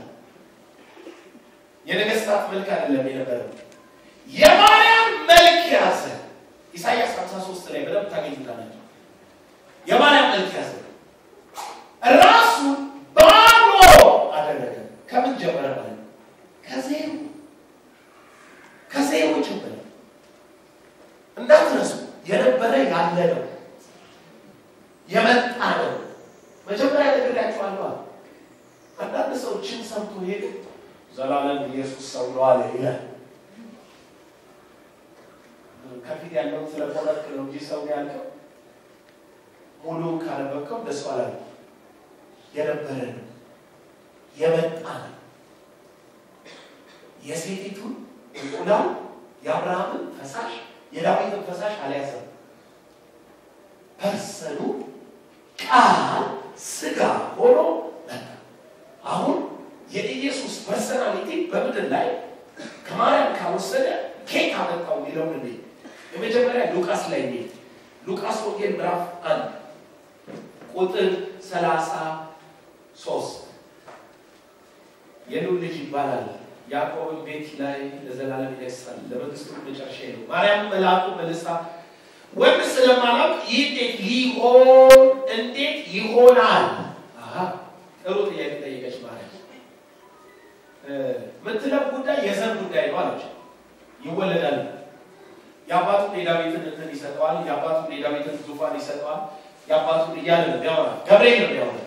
የነገስታት መልክ አይደለም የነበረው፣ የማርያም መልክ ያዘ። ኢሳይያስ 53 ላይ በደንብ ታገኙታላችሁ። የማርያም መልክ ያዘ፣ ራሱን ባዶ አደረገ። ከምን ጀመረ ማለት ነው? ከዜሮ፣ ከዜሮ ጀመረ። እንዳትረሱ፣ የነበረ ያለ ነው፣ የመጣ ነው። መጀመሪያ ነግሬያችኋለሁ። አንዳንድ ሰው ችን ሰምቶ ሄደ፣ ዘላለም ኢየሱስ ሰው ነው አለ ይላል። ከፊት ያለውን ስለቆረጥክ ነው እንጂ ሰው ነው ያልከው፣ ሙሉውን ካነበብከው እንደሱ አላለም። የነበረ ነው፣ የመጣ ነው። የሴቲቱን እንቁላል፣ የአብርሃምን ፈሳሽ፣ የዳዊትን ፈሳሽ አልያዘም። person ኡ ቃል ስጋ ሆኖ መጣ። አሁን የኢየሱስ personality በምድር ላይ ከማርያም ካልወሰደ ከየት አመጣው የሚለውን እንዴ፣ የመጀመሪያ ሉቃስ ላይ እንዴ፣ ሉቃስ ወንጌል ምዕራፍ 1 ቁጥር 33 የሉል ልጅ ይባላል፣ ያዕቆብን ቤት ላይ ለዘላለም ይነግሣል፣ ለመንግስቱ መጨረሻ የለውም። ማርያም መልአኩ መልሳ ወንድ ስለማላውቅ ይህ እንዴት ሊሆን እንዴት ይሆናል? አሃ ጥሩ ጥያቄ ጠየቀች ማርያም። ምትለው ጉዳይ የዘር ጉዳይ ነው አለች። ይወለዳል፣ የአባቱን የዳዊትን እንትን ይሰጠዋል፣ የአባቱን የዳዊትን ዙፋን ይሰጠዋል፣ የአባቱን እያለ ነው የሚያወራ፣ ገብርኤል ነው የሚያወራ።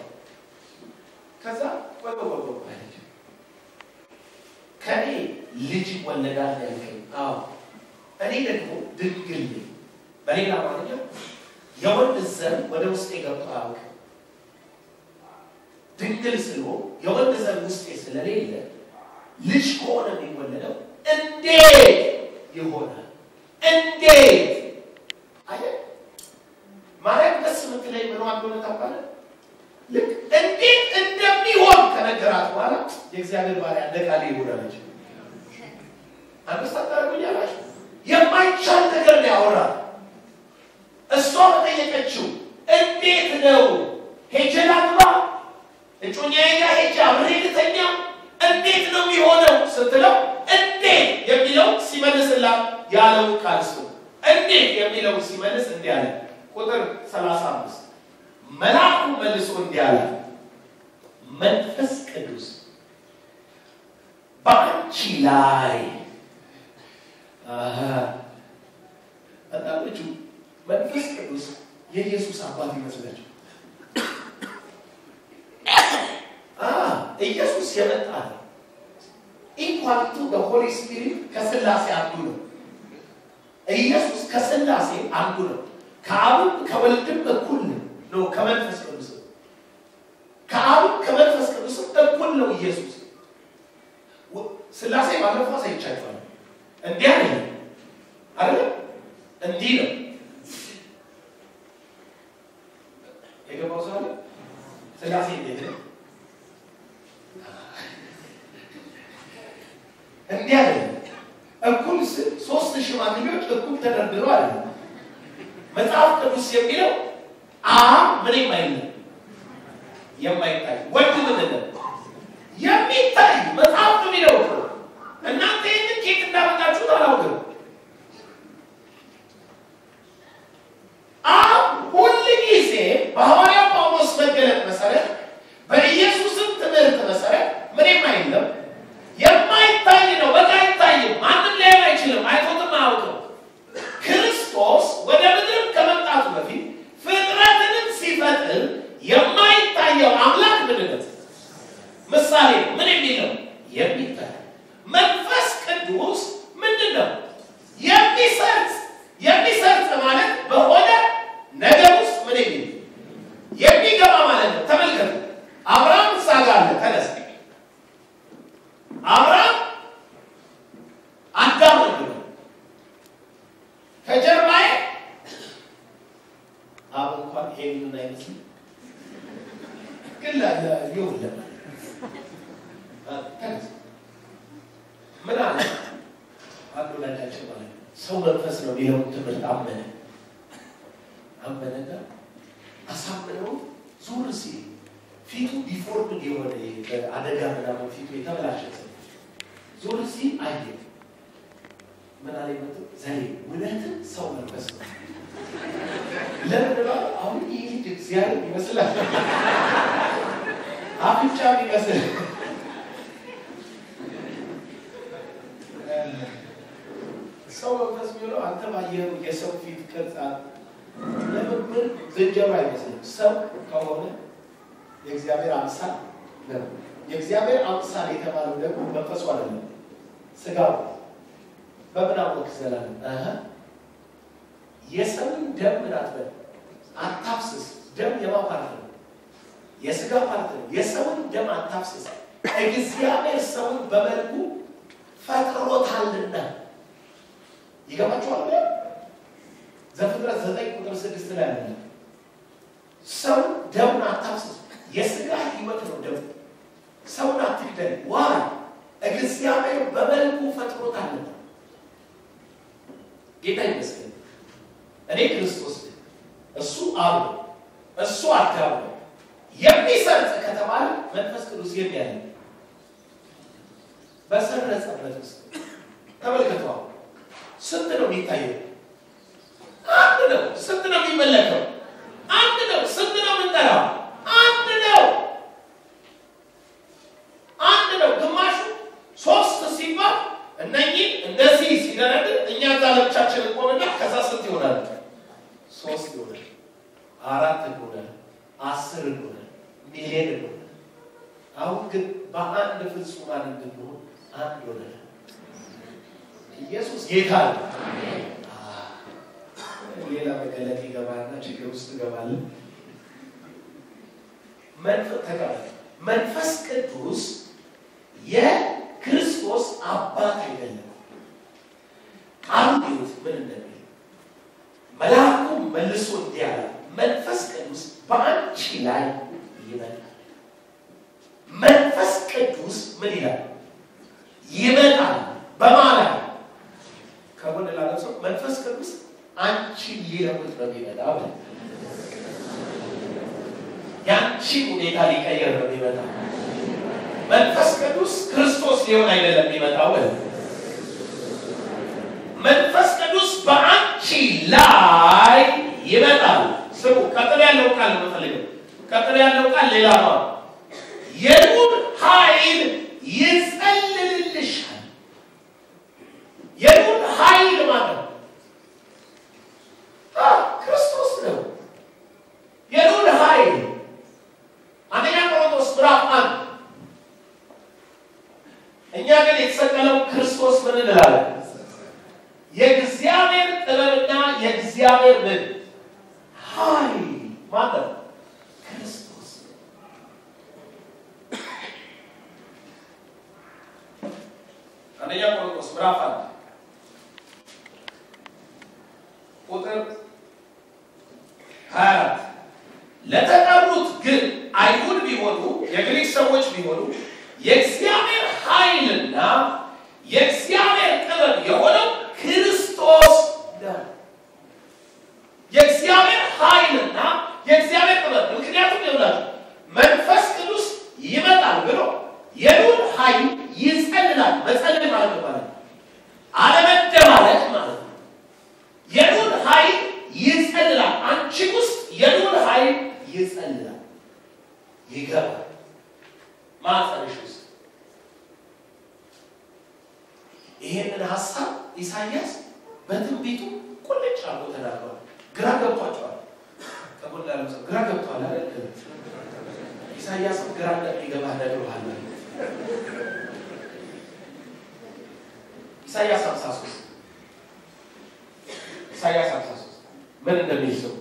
ከዛ ቆይ ቆይ ቆይ አለች፣ ከኔ ልጅ ይወለዳል ያልከኝ? አዎ፣ እኔ ደግሞ ድንግል ነኝ። በሌላ አማርኛ የወንድ ዘር ወደ ውስጤ ገብቶ አያውቅም። ድንግል ስለሆንኩ የወንድ ዘር ውስጤ ስለሌለ ልጅ ከሆነ የሚወለደው እንዴት ይሆናል? እንዴት አየህ፣ ማርያም ደስ የምትለኝ ምኗ እንደሆነ ታውቃለህ? ልክ እንዴት እንደሚሆን ከነገራት በኋላ የእግዚአብሔር ባሪያ እንደ ቃልህ ይሁን አለች። አንደርስታንድ ታደርጉኛላችሁ? የማይቻል ነገር ነው ያወራት። እሷ በጠየቀችው እንዴት ነው ሄጄ ላግባ፣ እጮኛዬ ጋር ሄጄ አብሬ ልተኛ፣ እንዴት ነው የሚሆነው ስትለው እንዴት የሚለው ሲመልስላት ያለውን ቃል ስሙ። እንዴት የሚለው ሲመልስ እንዲህ አለ። ቁጥር 35 መልአኩ መልሶ እንዲህ አለ፣ መንፈስ ቅዱስ በአንቺ ላይ። አንዳንዶቹ መንፈስ ቅዱስ የኢየሱስ አባት ይመስላቸው። ኢየሱስ የመጣ ነው። Equal to the Holy Spirit ከስላሴ አንዱ ነው። ኢየሱስ ከስላሴ አንዱ ነው። ከአብም ከወልድም እኩል ነው። ከመንፈስ ቅዱስ ከአብም ከመንፈስ ቅዱስ እኩል ነው ኢየሱስ። ስላሴ ባለፈው አሳይቻችኋለሁ። እንዲህ አይደለም አይደል? እንዲህ ነው። የገባው ሰው አለ? ስላሴ እንዴት ነው? እንዲህ አይደለም። እኩል ሶስት ሽማግሌዎች እኩል ተደርድረው አይደለም። መጽሐፍ ቅዱስ የሚለው አብ ምን የማይል የማይታይ፣ ወልድ ምንድን ነው የሚታይ። መጽሐፍ ነው የሚለው። እናንተ ይህንን ኬት እንዳመጣችሁት አላውቅም። አብ ሁል ጊዜ በሐዋርያው ጳውሎስ መገለጥ መሰረት በኢየሱስም ትምህርት መሰረት ምን የማይል ነው የማይታይ ነው። በቃ አይታይም። ማንም ሊያየው አይችልም። አይቶትም አያውቅም። ክርስቶስ ወደ ምድር ከመምጣቱ በፊት ፍጥረትንም ሲፈጥር የማይታየው አምላክ ምንድን ነው? ምሳሌ ነው። ምን የሚል ነው? የሚታይ። መንፈስ ቅዱስ ምንድን ነው? የሚሰርጽ። የሚሰርጽ ማለት በሆነ ነገር ውስጥ ምን የሚል የሚገባ ማለት ነው። ተመልከቱ። አብርሃም እዛ ጋር አለ። ተነስ አብርሃም አዳም ነው። ከጀርባዬ አብ እንኳን ይሄንን አይመስልም፣ ግን ይሁን ተነስ። ምን አለ? አንዱ ወላጃችን ማለት ነው ሰው መንፈስ ነው የሚለውን ትምህርት አመነ። አመነና አሳምነው ዞር ሲል ፊቱ deformed የሆነ አደጋ ምናምን ፊቱ የተበላሸ ሰው ዞር ሲል አየ። ምን አለ? መጥቶ ዛሬ እውነትም ሰው መንፈስ ነው። ለምን ነው አሁን ይህ ልጅ እግዚአብሔር ይመስላል፣ አፍንጫ ይመስል። ሰው መንፈስ የሚሆነው አንተ ባየኸው የሰው ፊት ቅርጽ ለምን ምን ዝንጀሮ አይመስልም። ሰው ከሆነ የእግዚአብሔር አምሳል ነው። የእግዚአብሔር አምሳል የተባለው ደግሞ መንፈሱ አይደለም፣ ስጋው። በምን አወቅ ዘላለም? የሰውን ደም ምን አትበል፣ አታፍስስ። ደም የማን part ነው? የስጋ part ነው። የሰውን ደም አታፍስስ፣ እግዚአብሔር ሰውን በመልኩ ፈጥሮታልና። ይገባችኋል? ዘፍጥረት 9:6 ላይ አለ። ሰው ደሙን አታፍስስ፣ የስጋ ህይወት ነው ደሙ። ሰውን አትግደል። Why? እግዚአብሔር በመልኩ ፈጥሮታልና። ጌታ ይመስገን። እኔ ክርስቶስ ነኝ፣ እሱ አብ ነው፣ እሱ አዳም ነው። የሚሰርጽ ከተባለ መንፈስ ቅዱስ የት ያለ በሰረጸበት ውስጥ ተመልከቱ። ስንት ነው የሚታየው? አንድ ነው። ስንት ነው የሚመለከው? አንድ ነው። ስንት ነው የምንጠራው? አንድ ነው። አንድ ነው። ግማሹ ሶስት ሲባል እነኚህ እንደዚህ ሲደረድር እኛ እዛ ለብቻችን እንቆምና ከዛ ስንት ይሆናል? 3 ይሆናል፣ 4 ይሆናል፣ 10 ይሆናል፣ ሚሊዮን ይሆናል። አሁን ግን በአንድ ፍጹማን እንድንሆን አንድ ሆነናል። ኢየሱስ ጌታ ነው። ሌላ መገለጥ ይገባና ችግር ውስጥ ይገባል። መንፈስ ቅዱስ የክርስቶስ አባት አይደለም። ቃሉ ምን እንደሚል መልአኩ መልሶ እንዲህ አለ፣ መንፈስ ቅዱስ በአንቺ ላይ ይመጣል። መንፈስ ቅዱስ ምን ይላል? ይመጣል። በማን ላይ? ከጎን ላለው ሰው መንፈስ ቅዱስ አንቺን ሊለውጥ ነው የሚመጣው። ያንቺን ሁኔታ ሊቀየር ነው የሚመጣው። መንፈስ ቅዱስ ክርስቶስ ሊሆን አይደለም የሚመጣው። መንፈስ ቅዱስ በአንቺ ላይ ይመጣል። ስሙ፣ ቀጥሎ ያለው ቃል ነው የምፈልገው። ቀጥሎ ያለው ቃል ሌላ ነው። የልዑል ኃይል ይጸልልልሻል። የልዑል ኃይል ማለት ነው ክርስቶስ ነው። የልዑል ኃይል አንደኛ ቆሮንቶስ ምዕራፍ 1 እኛ ግን የተሰቀለው ክርስቶስ ምን እንላለን? የእግዚአብሔር ጥበብና የእግዚአብሔር ምን ኃይል ማለት ክርስቶስ። አንደኛ ቆሮንቶስ ምዕራፍ 1 ቁጥር 24 ለተጠሩት ግን አይሁድ ቢሆኑ የግሪክ ሰዎች ቢሆኑ የእግዚአብሔር ኃይልና የእግዚአብሔር ጥበብ የሆነው ክርስቶስ ነው። የእግዚአብሔር ኃይልና የእግዚአብሔር ጥበብ። ምክንያቱም ይውላችሁ መንፈስ ቅዱስ ይመጣል ብሎ የኑር ኃይል ይጸልላል። መጸለል ማለት ነው አለመደባለቅ ማለት ነው። የኑር ኃይል ይጸልላል። አንቺ ውስጥ የኑር ኃይል ይጸልላል፣ ይገባል ማህፀንሽ ውስጥ። ይሄንን ሐሳብ ኢሳይያስ በትንቢቱ ቁልጭ አድርጎ ተናግሯል። ግራ ገብቷቸዋል። ከጎን ያለው ሰው ግራ ገብቷል አይደል? ኢሳይያስም ግራ እንደሚገባህ ነግሮሃል። ኢሳይያስ 53 ኢሳይያስ 53 ምን እንደሚል ሰው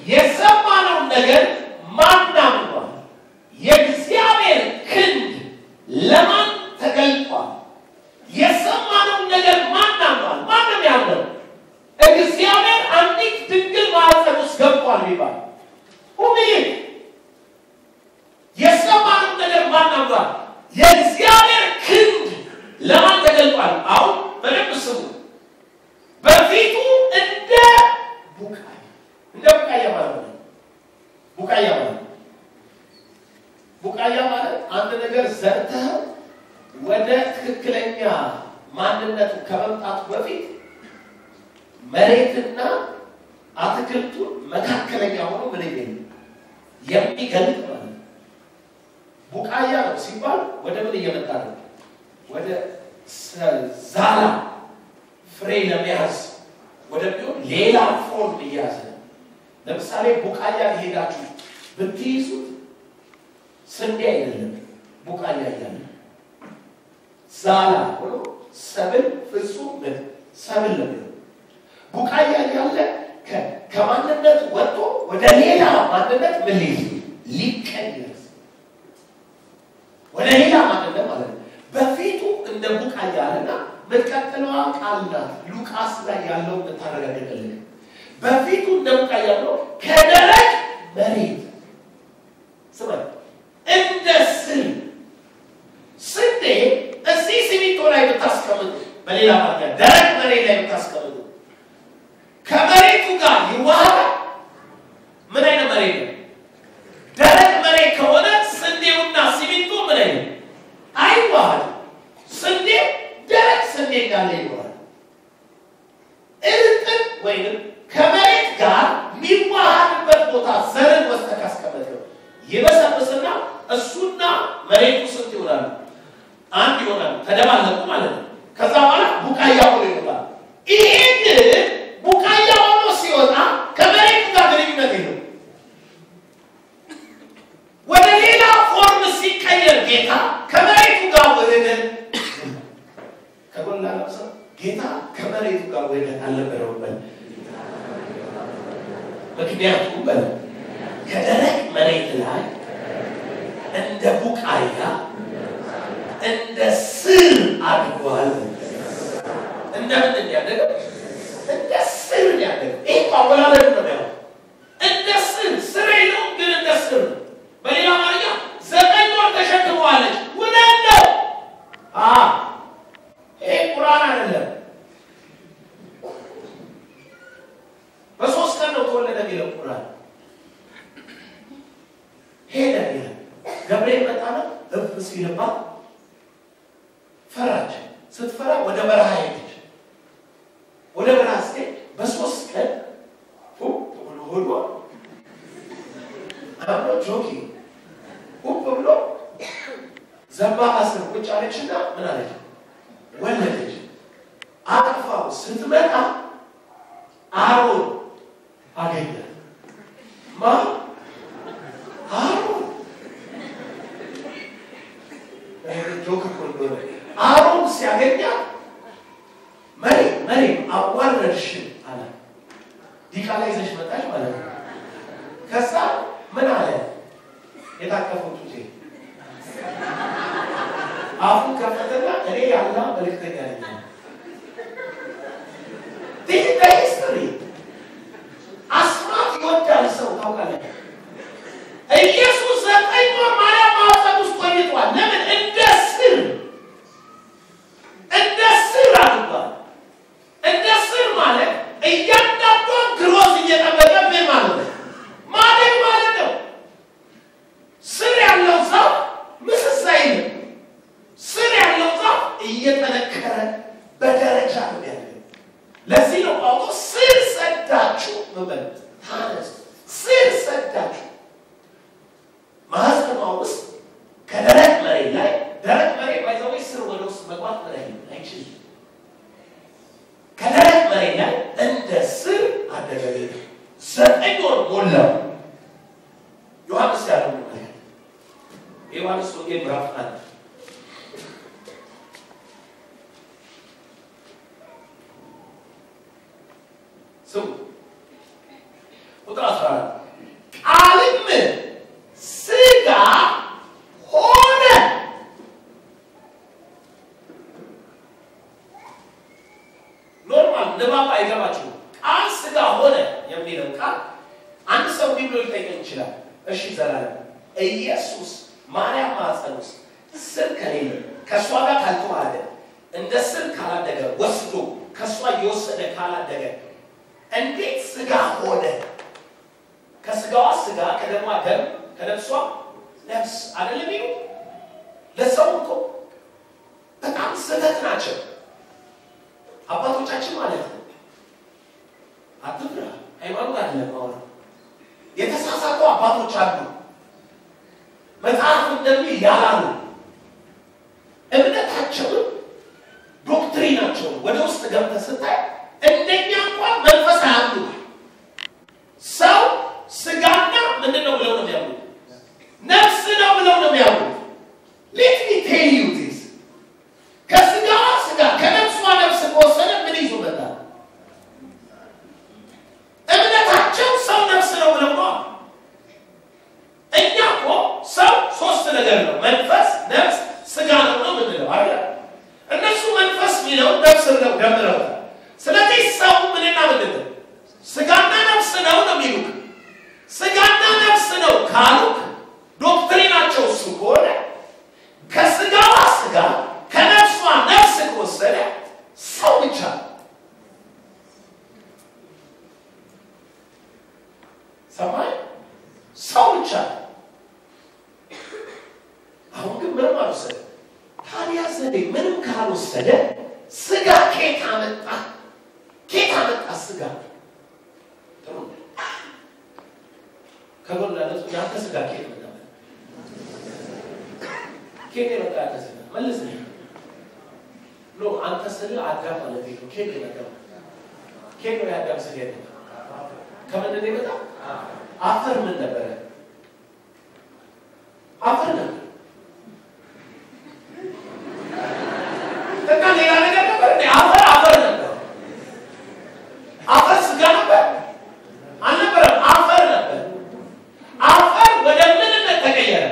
የሰማነውን ነገር ማን አምኗል? የእግዚአብሔር ክንድ ለማን ተገልጧል? የሰማነውን ነገር ማን አምኗል? ማንም ያምነው እግዚአብሔር አንዲት ድንግል ማህፀን ውስጥ ገብቷል ቢባል ሁሉ የሰማነውን ነገር ማን አምኗል? የእግዚአብሔር ክንድ ለማን ተገልጧል? አሁን በደንብ ስሙ። በፊቱ እንደ ቡቃያ እንደ ቡቃያ ማለት ነው። ቡቃያ ማለት ቡቃያ ማለት አንድ ነገር ዘርተህ ወደ ትክክለኛ ማንነቱ ከመምጣቱ በፊት መሬትና አትክልቱ መካከለኛ ሆኖ ምን የሚገልጥ ማለት ነው። ቡቃያ ነው ሲባል ወደ ምን እየመጣ ነው? ወደ ዛላ ፍሬ ለመያዝ ወደሚሆን ሌላ form እየያዘ ነው። ለምሳሌ ቡቃያ ሄዳችሁ ብትይዙት ስንዴ አይደለም፣ ቡቃያ እያለ ዛላ ሆኖ ሰብል ፍጹም ሰብል ነው። ቡቃያ እያለ ከማንነት ወጥቶ ወደ ሌላ ማንነት ምን ሊቀየር ወደ ሌላ ማንነት ማለት ነው። በፊቱ እንደ ቡቃያ አለና ምትቀጥለዋ ቃል ናት ሉቃስ ላይ ያለው የምታረጋግጥልን። በፊቱ እንደ ቡቃያ ብሎ ከደረቅ መሬት ስማ እንደ ስር ስንዴ እዚህ ሲሚንቶ ላይ ብታስቀምጡ፣ በሌላ ማለት ደረቅ መሬት ላይ ብታስቀምጡ ከመሬቱ ጋር ይዋሃዳል። ምን አይነት መሬት ነው? ደረቅ መሬት ከሆነ ስንዴውና ሲሚንቶ ምን አይነት አይዋሃድም። ስንዴው ደረቅ ስንዴ እንዳለ ይኖራል። እርጥብ ወይንም ከመሬት ጋር የሚዋሃድበት ቦታ ዘርን ወስደህ ካስቀመጥከው ይበሰብስና እሱና መሬቱ ስንት ይሆናሉ? አንድ ይሆናሉ። ተደባለቁ ማለት ነው። ከዛ በኋላ ቡቃያ ሆኖ ይወጣል። ይሄ ግን ቡቃያ ሆኖ ሲወጣ ከመሬቱ ጋር ግንኙነት የለውም። ወደ ሌላ form ሲቀየር ጌታ ከመሬቱ ጋር ውህደት ከጎን ላለው ሰው ጌታ ከመሬቱ ጋር ውህደት አልነበረውም። ምክንያቱም በል ከደረቅ መሬት ላይ እንደ ቡቃያ እንደ ስር አድጓል። እንደ ምንድን ያደገው? እንደ ስር ያደገው። ይሄ እኮ አወላለዱ ነው የሚያወራው። እንደ ስር ስር የለውም ግን እንደ ስር ነው። በሌላ አማርኛ 9 ወር ተሸክመዋለች። እውነት ነው። ይሄ ቁርአን አይደለም። በ3 ቀን ነው ተወለደ የሚለው ቁርአን። ሄደ ይላል። ገብርኤል መጣና እፍ ሲልባት ፈራች። ስትፈራ ወደ በረሃ ሄደች። ወደ በረሃ ስትሄድ በ3 ቀን ብሎ ሆዷ አብሮ ጆኪ ኡብ ብሎ ዘንባባ ስር ቁጭ አለችና ምን አለች? ወለደች። አቅፋው ስትመጣ አሮን አገኛት። ማ አሮን joke እኮ እንደሆነ አሮን ሲያገኛት መሬም መሬም አዋረድሽን አለ። ዲቃላ ይዘሽ መጣሽ ማለት ነው። ከዛ ምን አለ? የታቀፈው ጡቴ አፉን ከፈተና እኔ የአላህ መልእክተኛ ነኝ። በደረጃ ነው የሚያድገው። ለዚህ ነው ጳውሎስ ስር ሰዳችሁ ምን ታነሱ፣ ስር ሰዳችሁ ማህፀኗ ውስጥ ከደረቅ መሬት ላይ ደረቅ መሬት ባይዘው ስር ወደ ውስጥ መግባት አይችልም። ከደረቅ መሬት ላይ እንደ ስር አደገ። 9 ወር ሞላው። ዮሐንስ ያለው የዮሐንስ ወንጌል ምዕራፍ 1 ስሙ ቁጥር 14 ቃልም ስጋ ሆነ። Normal ንባብ አይገባችሁም። ቃል ስጋ ሆነ የሚለው ቃል አንድ ሰው እንዲህ ብሎ ሊጠይቀኝ ይችላል። እሺ ዘላለም ኢየሱስ ማርያም ማህፀን ውስጥ ስር ከሌለ ከእሷ ጋር ካልተዋሃደ እንደ ስር ካላደገ ወስዶ ከእሷ እየወሰደ ካላደገ እንዴት ስጋ ሆነ? ከስጋዋ ስጋ ከደሟ ደም ከነፍሷ ነፍስ አይደለም ይሉ ለሰው እኮ በጣም ስህተት ናቸው አባቶቻችን ማለት ነው። አትፍራ፣ ሃይማኖት አይደለም አሁን የተሳሳቱ አባቶች አሉ። መጽሐፍ እንደሚል ያላሉ እምነታቸውን doctrine ኣቸውን ወደ ውስጥ ገብተህ ስታይ እንደኛ እንኳን መንፈስ አያምኑ። ሰው ስጋና ምንድን ነው ብለው ነው የሚያምኑት? ነፍስ ነው ብለው ነው የሚያምኑት። Let me tell you this፣ ከስጋዋ ስጋ ከነፍሷ ነፍስ ከወሰደ ምን ይዞ መጣ? እምነታቸው ሰው ነፍስ ነው ብለው ነው። እኛ እኮ ሰው ሶስት ነገር ነው፣ መንፈስ፣ ነፍስ፣ ስጋ ነው ነው ምንለው አይደል? እነሱ መንፈስ የሚለው ነፍስ ነው ደምረውታል። ስለዚህ ሰው ምንና ምንድን ነው? ስጋና ነፍስ ነው ነው የሚሉክ። ስጋና ነፍስ ነው ካሉክ doctrine ኣቸው እሱ ከሆነ ከስጋዋ ስጋ ከነፍሷ ነፍስ ከወሰደ ሰው ብቻ ሰማይ ሰው ብቻ። አሁን ግን ምንም አልወሰደ። ታዲያ ዘዴ ምንም ካልወሰደ ስጋ ከየት አመጣ? ከየት አመጣ ስጋ? ጥሩ ከጎን ላለ ያንተ ስጋ ከየት መጣ? ከየት የመጣ ያንተ ስጋ? መልስ። No አንተ ስለ አዳም ማለት ነው። ከየት የመጣ? ከየት ነው የአዳም ስጋ የመጣ? ከምንድን ነው የመጣ? አፈር። ምን ነበረ? አፈር ነበር እና ሌላ ነገር ነበር እንዴ? አፈር አፈር ነበር። አፈር ስጋ ነበር አልነበረም? አፈር ነበር። አፈር ወደ ምንነት ተቀየረ?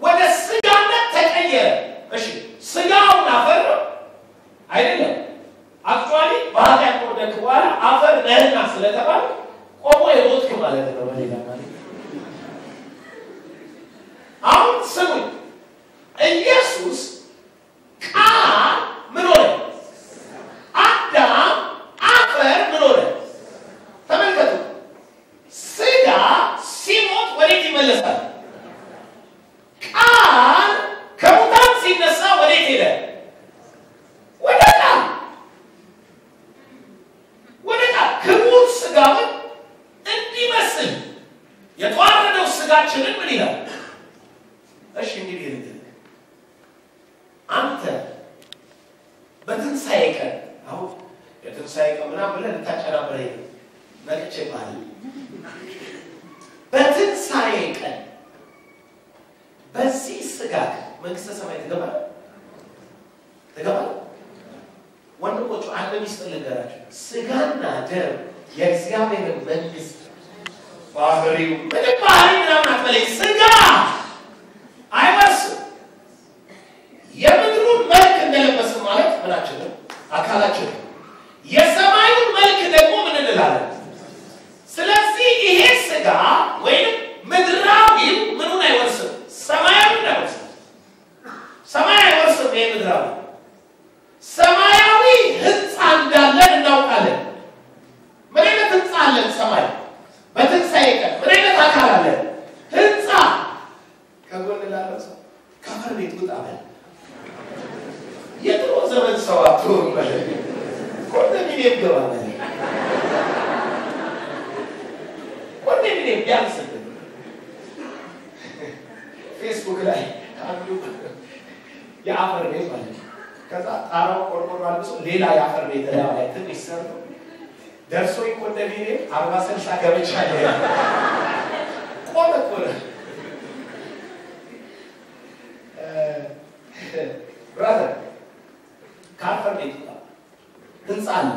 ወደ ስጋነት ተቀየረ። እሺ ስጋውን አፈር ነው አይደለም? Actually በኃጢአት ከወደቅክ በኋላ አፈር ነህና ስለተባለ ቆሞ የሞትክ ማለት ነው። በሌላ ማለት አሁን ስሙኝ፣ ኢየሱስ ቃል ምን ሆነ? አዳም አፈር ምን ሆነ? ተመልከቱ፣ ስጋ ሲሞት ወዴት ይመለሳል? ቃል ከሙታን ሲነሳ ወዴት ሄደ? ወደ ቃል፣ ወደ ቃል። ክቡር ስጋውን እንዲመስል የተዋረደው ስጋችንን ምን ይላል? እሺ እንግዲህ አንተ በትንሣኤ ቀን አሁን የትንሣኤ ቀን ምናምን ብለህ ልታጨናብረኝ ነው። ነቅቼ ባል በትንሣኤ ቀን በዚህ ስጋ መንግሥተ ሰማይ ትገባለህ? ትገባለህ? ወንድሞቹ አንድ ሚስጥር ልንገራችሁ። ስጋና ደም የእግዚአብሔርን መንግሥት ባህሪው ምንም ባህሪ ምናምን አትበለኝ። ስጋ አይወርስም። የምድሩን መልክ እንደለበስን ማለት ምናችን ነው? አካላችን ነው። የሰማዩን መልክ ደግሞ ምን እንላለን? ስለዚህ ይሄ ስጋ ወይም ምድራዊው ምኑን አይወርስም? ሰማያዊውን አይወርስም። ሰማይ አይወርስም። ይሄ ምድራዊ ሰማያዊ ሕንፃ እንዳለን እናውቃለን። ምን አይነት ሕንፃ አለን? ሰማይ በትንሣኤ ቀን ምን አይነት አካል አለን? ሕንፃ። ከጎን ላለው ሰው ከአፈር ቤት ውጣ በል። ዘመን ሰው አትሆን በለኝ። ኮንዶሚኒየም ገባ በለኝ። ኮንዶሚኒየም ቢያንስ ፌስቡክ ላይ አንዱ የአፈር ቤት ማለት ነው። ከዛ ጣራው ቆርቆሮ አልብሶ ሌላ የአፈር ቤት ላይ ትንሽ ሰርቶ ደርሶ ኮንዶሚኒየም 40-60 ገብቻለሁ። ቆመ እኮ ነው። Brother ከአፈር ቤት ህንፃ አለ።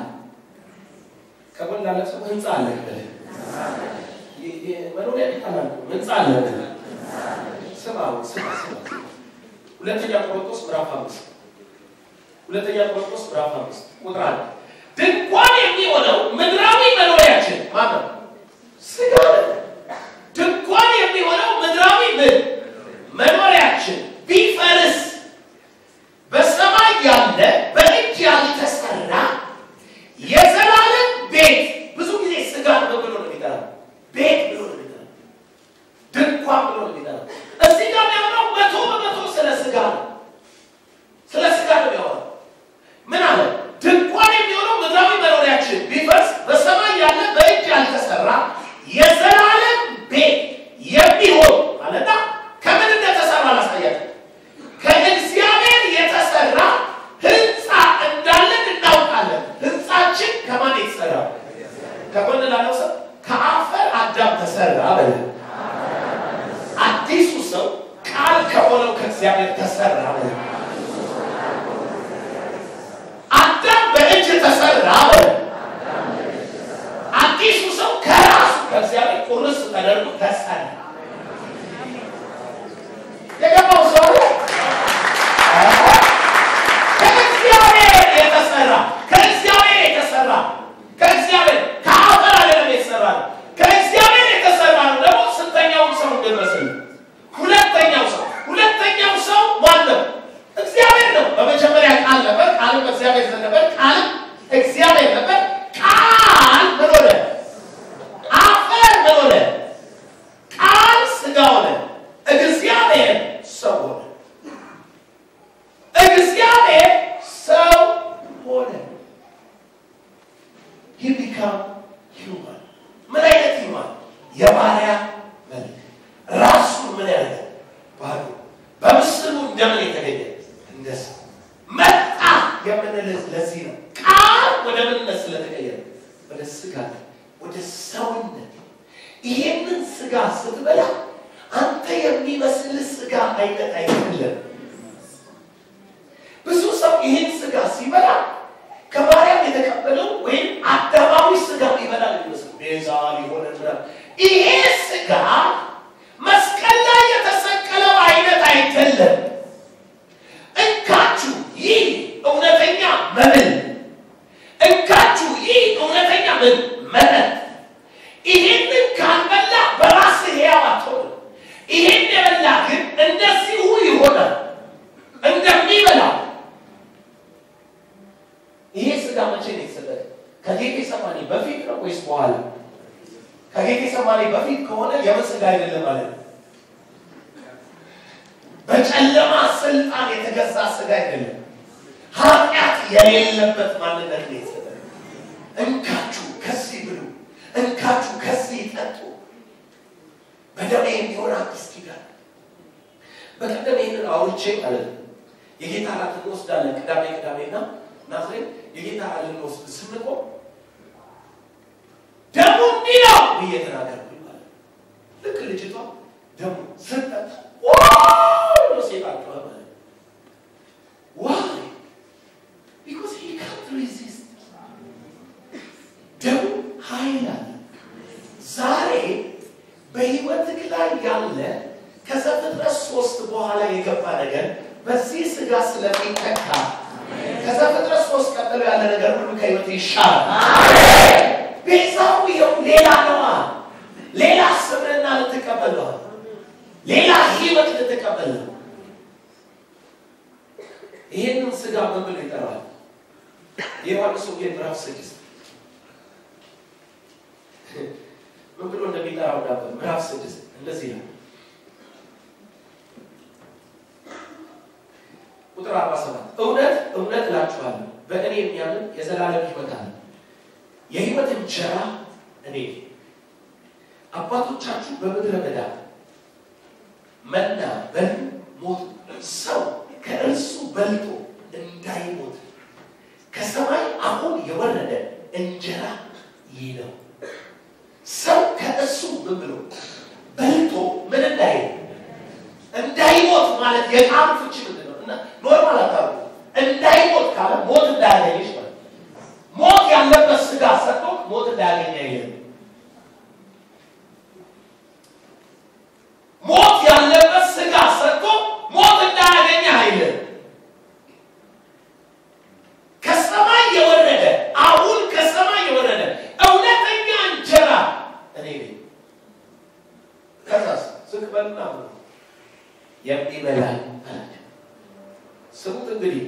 ከጎን ላለ ሰው ህንፃ አለ። መኖሪያ ቤት አላልኩም፣ ህንፃ አለ። ስማ ስማ ስማ። ሁለተኛ ቆሮንቶስ ምዕራፍ 5 ሁለተኛ ቆሮንቶስ ምዕራፍ 5 ቁጥር 1 ድንኳን የሚሆነው ምድራዊ መኖሪያችን ማለት ነው ስጋ ነው። ድንኳን የሚሆነው ምድራዊ ምን መኖሪያችን ቢፈርስ በሰማይ ያለ በእጅ ያልተሰራ የዘላለም ቤት። ብዙ ጊዜ ስጋ ብሎ ነው የሚጠራው፣ ቤት ብሎ ነው የሚጠራው፣ ድንኳን ብሎ ነው የሚጠራው። እዚህ ጋር የሚያወራው 100% ስለ ስጋ ነው። ስለ ስጋ ነው የሚያወራው። ምን አለ? ድንኳን የሚሆነው ምድራዊ መኖሪያችን ቢፈርስ በሰማይ ያለ በእጅ ያልተሰራ የዘላለም ቤት የሚሆን አለና ከምን እንደተሰራ ላሳያችሁ። ከእግዚአብሔር የተሰራ ህንፃ እንዳለን እናውቃለን። ህንፃችን ከማን የተሰራ? ከጎን ላለው ሰው ከአፈር አዳም ተሰራ በለ። አዲሱ ሰው ቃል ከሆነው ከእግዚአብሔር ተሰራ በለ። አዳም በእጅ ተሰራ በለ። አዲሱ ሰው ከራሱ ከእግዚአብሔር ቁርስ ተደርጎ ተሰራ። የገባው ሰው ከእግዚአብሔር የተሰራ ከእግዚአብሔር የተሰራ ከእግዚአብሔር ከአፈር አይደለም የተሰራ ነው። ከእግዚአብሔር የተሰራ ነው። ደግሞ ስንተኛውን ሰው እንደመስል ሁለተኛው ሰው። ሁለተኛው ሰው ማን ነው? እግዚአብሔር ነው። በመጀመሪያ ቃል ነበር፣ ቃልም በእግዚአብሔር ዘንድ ነበር፣ ቃልም እግዚአብሔር ነበር። ቃል ምን ሆነ? አፈር ምን ሆነ? ቃል ስጋ ሆነ። እግዚአብሔር ሰው ሆነ። እግዚአብሔር ሰው ሆነ። He become human። ምን አይነት human? የባሪያ መልክ ራሱ ምን ያለ ባዶ በምስሉ እንደምን የተገኘ እንደ ሰው መጣ የምንል ለዚህ ነው። ቃል ወደ ምንነት ስለተቀየረ ወደ ስጋ ወደ ሰውነት። ይሄንን ስጋ ስትበላ አንተ የሚመስል ስጋ አይነት አይደለም። ብዙ ሰው ይሄን ስጋ ሲበላ ከማርያም የተቀበለው ወይም አዳማዊ ስጋ ይበላል የሚመስል ቤዛ ሊሆን ይችላል። ይሄ ስጋ መስቀል ላይ የተሰቀለው አይነት አይደለም። እንካችሁ ይህ እውነተኛ መብል፣ እንካችሁ ይህ እውነተኛ ምን መጠጥ። ይሄንን ካልበላ በራስህ ሕያው አትሆንም። ይሄን የበላ ግን እንደዚሁ ይሆናል እንደሚበላ። ይሄ ስጋ መቼ ነው የተሰጠው? ከጌቴሰማኒ በፊት ነው ወይስ በኋላ? ከጌቴሰማኒ በፊት ከሆነ የምን ስጋ አይደለም ማለት ነው። በጨለማ ስልጣን የተገዛ ስጋ አይደለም። ኃጢአት የሌለበት ማንነት ነው የተሰጠው። እንካችሁ ከዚህ ብሉ፣ እንካችሁ ከዚህ ጠጡ፣ በደሜ የሚሆን አዲስ ኪዳን። በቀደም ይሄንን አውርቼ ማለት ነው የጌታ እራት እንወስዳለን ቅዳሜ ቅዳሜና ናዝሬት የጌታ እራት ልንወስድ ስንቆም ደሙ እንዲህ ነው ብዬ ተናገርኩኝ ማለት ነው። ልክ ልጅቷ ደሙ ስትጠጣ wow ብሎ ሴጣን ጮኸ ማለት ነው። Why? Because he can't resist። ደሙ ኃይል አለ። ዛሬ በሕይወትህ ላይ ያለ ከዘፍጥረት 3 በኋላ የገባ ነገር በዚህ ስጋ ስለሚተካ ከዘፍጥረት 3 ቀጥሎ ያለ ነገር ሁሉ ከሕይወት ይሻላል። ቤዛው ይኸው ሌላ ነዋ። ሌላ ስምና ልትቀበል ነው። ሌላ ሕይወት ልትቀበል ነው። ይሄንን ስጋ ምን ብሎ ይጠራዋል? የዮሐንስ ወንጌል ምዕራፍ 6 ምን ብሎ እንደሚጠራው ነበር። ምዕራፍ 6 እንደዚህ ይላል። ቁጥር ቁጥር 47 እውነት እውነት እላችኋለሁ በእኔ የሚያምን የዘላለም ሕይወት አለው። የሕይወት እንጀራ እኔ ነኝ። አባቶቻችሁ በምድረ በዳ መና በሉ ሞቱ። ሰው ከእርሱ በልቶ እንዳይሞት ከሰማይ አሁን የወረደ እንጀራ ይህ ነው። ሰው ከእርሱ ምን ብሎ በልቶ ምን እንዳይሞት ማለት የቃሉ ፍቺ ምንድን ነው? እና normal አታርጉ። እንዳይሞት ካለ ሞት እንዳያገኝሽ ማለት ሞት ያለበት ስጋ ሰጥቶ ሞት እንዳያገኝ አይልም። ሞት ያለበት ስጋ ሰጥቶ ሞት እንዳያገኝ አይልም። ከሰማይ የወረደ አሁን ከሰማይ የወረደ እውነተኛ እንጀራ እኔ ነኝ። ከዛስ ዝቅ በልና የሚበላኝ አላቸው። ስሙት እንግዲህ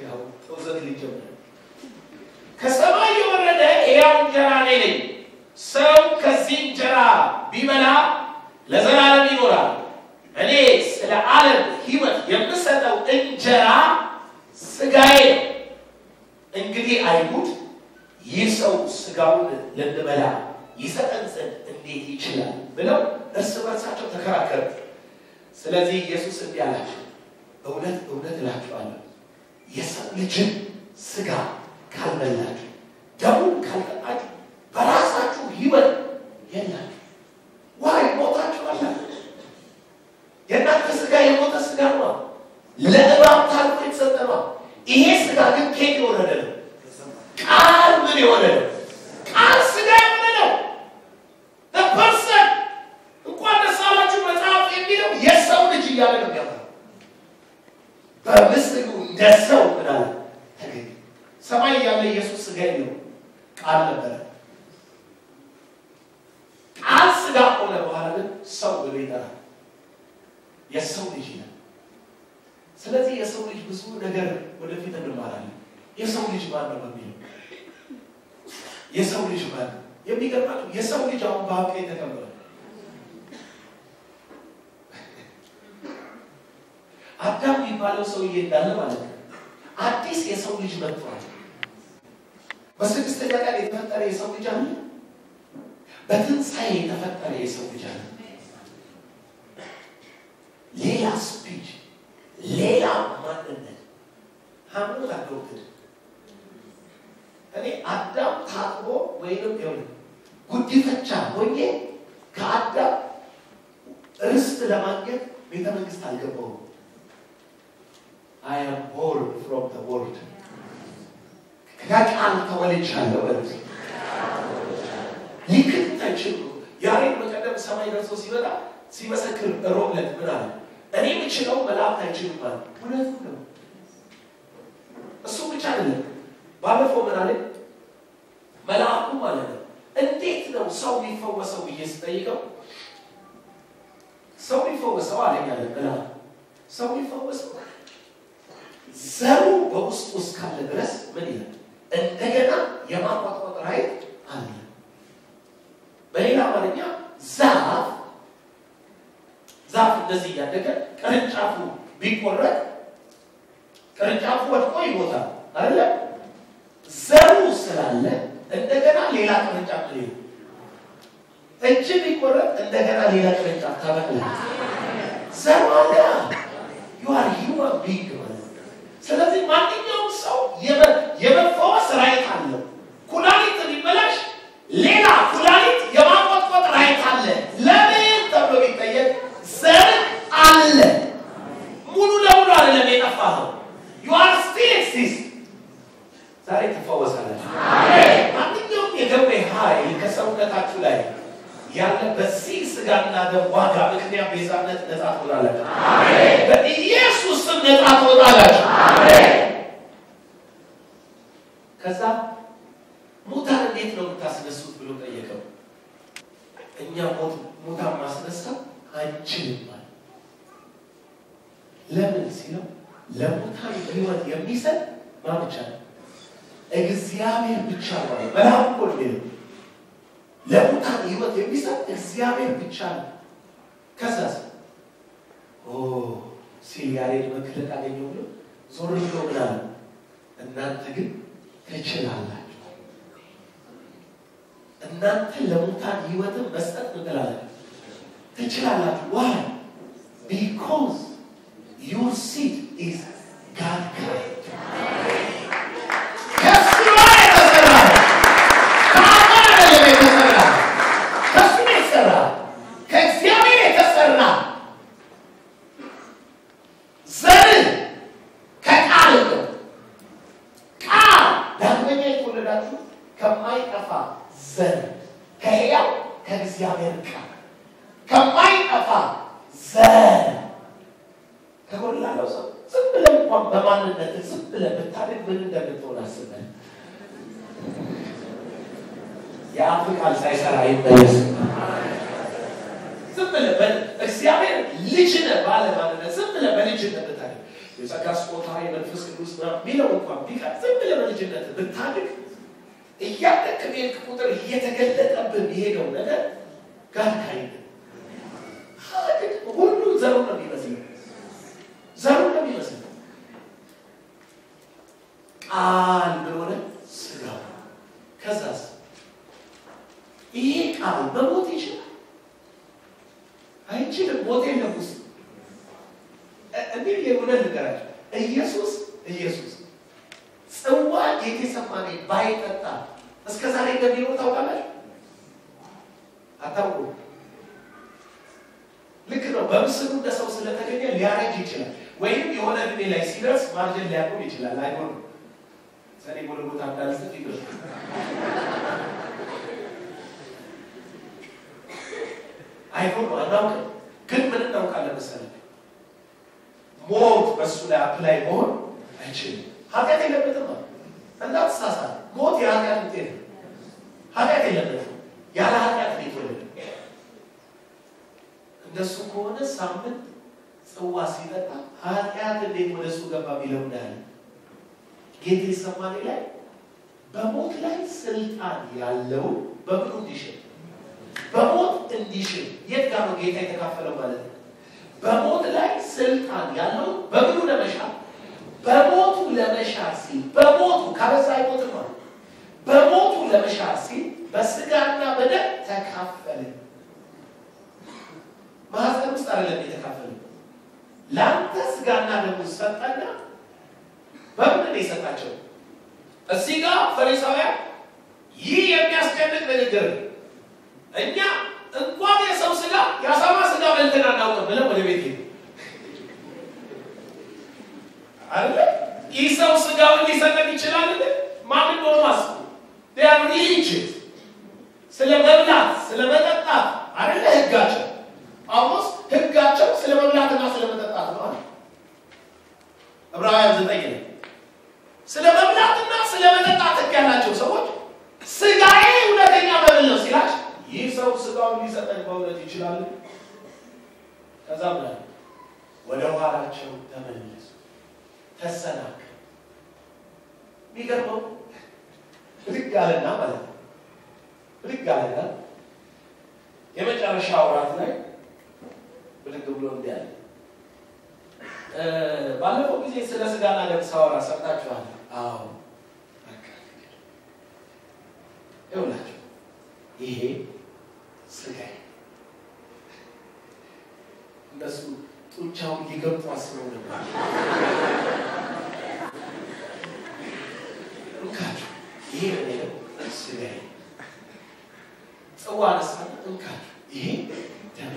ያው ተውዘት ሊጀምር ከሰማይ የወረደ ሕያው እንጀራ እኔ ነኝ። ሰው ከዚህ እንጀራ ቢበላ ለዘላለም ይኖራል። እኔ ስለ ዓለም ሕይወት የምሰጠው እንጀራ ስጋዬ ነው። እንግዲህ አይሁድ ይህ ሰው ስጋውን ልንበላ ይሰጠን ዘንድ እንዴት ይችላል ብለው እርስ በርሳቸው ተከራከሩ። ስለዚህ ኢየሱስ እንዲህ አላቸው፣ እውነት እውነት እላችኋለሁ የሰው ልጅን ስጋ ካልበላችሁ ደሙን ካልጠጣችሁ በራሳችሁ ሕይወት የላችሁ። ዋይ ሞታችኋል። የእናንተ ስጋ የሞተ ስጋ ነው፣ ለእባብ ታልፎ የተሰጠ ነው። ይሄ ስጋ ግን ከየት የወረደ ነው? ቃል ምን የሆነ ነው? ቃል ስጋ የሆነ ነው። person እንኳን ደስ አላችሁ መጽሐፍ የሚለው የሰው ልጅ እያለ ነው የሚያወራው። በምስሉ እንደ ሰው ምን አለ ተገኘ። ሰማይ እያለ ኢየሱስ ስጋ የለውም፣ ቃል ነበረ። ቃል ስጋ ከሆነ በኋላ ግን ሰው ብሎ ይጠራል። የሰው ልጅ ይላል። ስለዚህ የሰው ልጅ ብዙ ነገር ወደፊት እንማራለን። የሰው ልጅ ማን ነው በሚለው የሰው ልጅ ማን ነው የሚገርማችሁ፣ የሰው ልጅ አሁን በአብ ቀኝ ተቀምጧል። አዳም የሚባለው ሰውዬ እንዳለ ማለት ነው። አዲስ የሰው ልጅ መጥቷል። በስድስተኛ ቀን የተፈጠረ የሰው ልጅ አለ። በትንሣኤ የተፈጠረ የሰው ልጅ አለ። ሌላ species፣ ሌላ ማንነት ሀምኖት adopted እኔ አዳም ታጥቦ ወይንም ይሁን ጉዲፈቻ ሆኜ ከአዳም ርስት ለማግኘት ቤተ መንግስት አልገባሁም። I am born from the word. ከቃል ተወልጃለሁ። በሉት ሊክድ አይችልም። ያሬድ በቀደም ሰማይ ደርሶ ሲመጣ ሲመሰክር ሮብ ዕለት ምን አለ? እኔ የምችለው መላእክት አይችሉም አለ። እውነቱ ነው። እሱ ብቻ አይደለም። ባለፈው ምን አለ? መልአኩ ማለት ነው እንዴት ነው ሰው የሚፈወሰው ብዬ ስጠይቀው ሰው የሚፈወሰው አለኝ አለ መልአኩ። ሰው የሚፈወሰው ዘሩ በውስጡ እስካለ ድረስ ምን ይላል? እንደገና የማቋቋም right አለ። በሌላ አማርኛ ዛፍ ዛፍ እንደዚህ እያደገ ቅርንጫፉ ቢቆረጥ ቅርንጫፉ ወድቆ ይሞታል አይደለ? ዘሩ ስላለ እንደገና ሌላ ቅርንጫፍ ሌላ እጅ ቢቆረጥ እንደገና ሌላ ቅርንጫፍ ታበቅላለች። ዘሩ አለ። You are human being ማለት ነው። ስለዚህ ማንኛውም ሰው የመፈወስ right አለው። ኩላሊት ቢበላሽ ሌላ ኩላሊት የማቆጥቆጥ right አለ። ለምን ተብሎ ቢጠየቅ ዘር አለ። ሙሉ ለሙሉ አይደለም የጠፋኸው። You are still exist። ዛሬ ትፈወሳላችሁ። ማንኛውም የደዌ ኃይል ከሰውነታችሁ ላይ ያለ በዚህ ስጋና ደም ዋጋ ምክንያት ቤዛነት ነፃ ትወጣላችሁ። በኢየሱስ ስም ነፃ ትወጣላችሁ። ከዛ ሙታን እንዴት ነው የምታስነሱት ብሎ ጠየቀው። እኛ ሙታን ማስነሳት አንችልም አለ። ለምን ሲለው ለሙታን ሕይወት የሚሰጥ ማን ብቻ ነው? እግዚአብሔር ብቻ ነው። መልአኩ እኮ ነው የሚለው ለሙታን ሕይወት የሚሰጥ እግዚአብሔር ብቻ ነው። ከዛስ ኦ ሲል ያሬድ መግለጥ አገኘው ብሎ ዞር ብሎ ምን አለ? እናንተ ግን ትችላላችሁ። እናንተ ለሙታን ሕይወትን መስጠት ምን ትላላችሁ? ትችላላችሁ። Why? Because your seed is God kind. ከሱ ላይ የተሰራ፣ ከአፈር አይደለም የተሰራ፣ ከሱ ነው የተሰራ፣ ከእግዚአብሔር የተሰራ። ዘር ከቃል ነው። ቃል ዳግመኛ የተወለዳችሁ ከማይጠፋ ዘር ከሕያው ከእግዚአብሔር ቃል፣ ከማይጠፋ ዘር። ከጎላለው ሰው ዝም ብለህ እንኳን በማንነት ዝም ብለህ ብታድግ ምን እንደምትሆን አስበህ። የአፍ ቃል ሳይሰራ አይመለስም። ዝም ብለህ እግዚአብሔር ልጅ ነህ ባለ ማንነት ዝም ብለህ በልጅነት ብታድግ፣ የጸጋ ስጦታ የመንፈስ ቅዱስ ምናምን የሚለው እንኳን ቢቀር፣ ዝም ብለህ በልጅነት ብታድግ፣ እያደግክ በሄድክ ቁጥር እየተገለጠብህ የሚሄደው ነገር God kind። ሁሉ ዘሩ ነው የሚመስለው፣ ዘሩ ነው የሚመስለው። ቃል ምን ሆነ? ስጋ። ከዛስ ይሄ ቃል መሞት ይችላል? አይችልም። ሞት የለም ውስጥ። እንዲህ ብዬ እውነት ልንገራችሁ፣ ኢየሱስ ጽዋ ጌቴሰማኒ ባይጠጣ እስከ ዛሬ እንደሚኖር ታውቃላችሁ? አታውቁም? ልክ ነው። በምስሉ እንደ ሰው ስለተገኘ ሊያረጅ ይችላል፣ ወይም የሆነ እድሜ ላይ ሲደርስ ማርጀት ሊያቆም ይችላል። አይሆንም። ሰኔ ጎልጎታ እንዳልጽፍ ይቅር። አይሆንም፣ አናውቅም። ግን ምን እናውቃለን መሰለህ? ሞት በእሱ ላይ apply መሆን አይችልም። ኃጢአት የለበትም። እንዳትሳሳት፣ ሞት የኃጢአት ውጤት ነው። ኃጢአት የለበትም። ያለ ኃጢአት ነው የተወለደው። እንደሱ ከሆነ ሳምንት ጽዋ ሲጠጣ ኃጢአት እንዴት ወደ እሱ ገባ የሚለው እንዳለ ጌቴሰማኒ ላይ በሞት ላይ ስልጣን ያለው በምኑ እንዲሽር? በሞት እንዲሽር። የት ጋር ነው ጌታ የተካፈለው ማለት ነው? በሞት ላይ ስልጣን ያለው በምኑ ለመሻር? በሞቱ ለመሻር ሲል፣ በሞቱ ካለዛ አይሞትም ማለት፣ በሞቱ ለመሻር ሲል በስጋና በደም ተካፈለ። ማህፀን ውስጥ አይደለም የተካፈለ። ለአንተ ስጋና ደሙ ሰጠና በምን ነው የሰጣቸው? እዚህ ጋር ፈሪሳውያን ይህ የሚያስጨንቅ ንግግር ነው፣ እኛ እንኳን የሰው ስጋ የአሳማ ስጋ በልተን አናውቅም ብለው ወደ ቤት ሄዱ። አይደለ? ይህ ሰው ስጋውን ሊሰጠን ይችላል? ማን እንደሆኑ አስቡ። They are religious። ስለ መብላት ስለ መጠጣት አይደለ ህጋቸው? ጳውሎስ ህጋቸው ስለ መብላትና ስለ መጠጣት ነው አለ። ዕብራውያን 9 ላይ ስለ መብላትና ስለ መጠጣት ህግ ያላቸው ሰዎች ስጋዬ እውነተኛ መብል ነው ሲላቸው ይህ ሰው ስጋውን ሊሰጠን በእውነት ይችላል? ከዛ ምን ወደ ኋላቸው ተመለሱ፣ ተሰናከሉ። የሚገርመው ብድግ አለና ማለት ነው። ብድግ አለና የመጨረሻ ወራት ላይ ብድግ ብሎ እንዲህ አለ። ባለፈው ጊዜ ስለ ስጋና ደም ሳወራ ሰምታችኋል። አዎ፣ በቃ ይኸውላችሁ ይሄ ስጋዬ። እነሱ ጡንቻውን ሊገብጡ አስበው ነበር። እንካችሁ ይሄ ምን ስጋዬ። ጽዋ አነሳና እንካችሁ ይሄ ደሜ።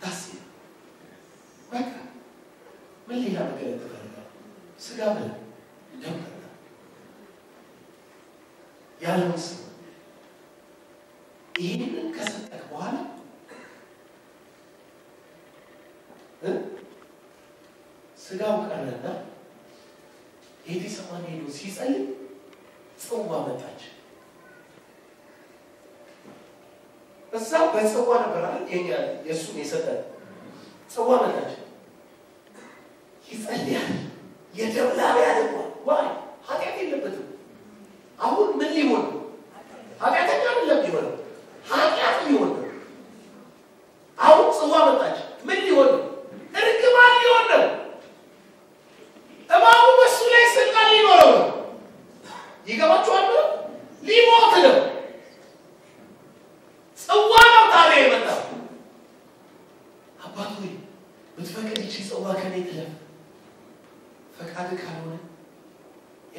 ታስ በቃ ምን ሌላ መገለጥ ትፈልጋለህ? ስጋ ብላ፣ ደም ጠጣ ያለውን ስማ። ይህንን ከሰጠህ በኋላ ስጋው ቀረና ጌቴሰማኒ ሄዶ ሲጸልይ ጽዋ መጣች። እዛው በጽዋ ነበር አይደል? የኛ የእሱን የሰጠን ጽዋ መጣች። ይጸልያል። የደም ላብ ያደርጓል። Why? ኃጢአት የለበትም። አሁን ምን ሊሆን ነው? ኃጢአተኛ አይደለም ሊሆነው፣ ኃጢአት ሊሆን ነው። አሁን ጽዋ መጣች። ምን ሊሆን ነው? እርግማን ሊሆን ነው። እባብ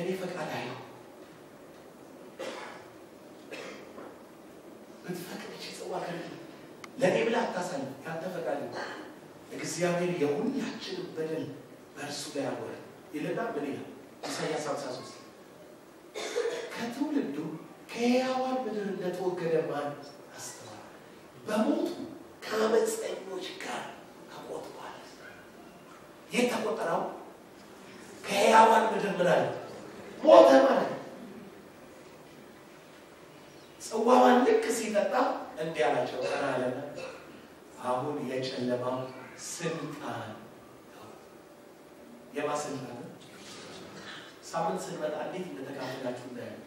የኔ ፈቃድ አይሁን፣ ብትፈቅድ ይህች ጽዋ ከእኔ ለእኔ ብለህ አታሳልፍ፣ ያንተ ፈቃድ ይሁን። እግዚአብሔር የሁላችንም በደል በእርሱ ላይ አኖረ ይልና ምን ይላል? ኢሳይያስ 53 ከትውልዱ ከሕያዋን ምድር እንደተወገደ ማን አስተዋለ? በሞቱ ከአመፀኞች ጋር ተቆጥሯል። የት ተቆጠረው? ከሕያዋን ምድር ምን አለ? ሞተ ማለት ነው። ጽዋዋን ልክ ሲጠጣ እንዲህ አላቸው፣ ቀና አለና አሁን የጨለማው ስልጣን የማ ስልጣን? ሳምንት ስንመጣ እንዴት እንደተካፈላችሁ እናያለን።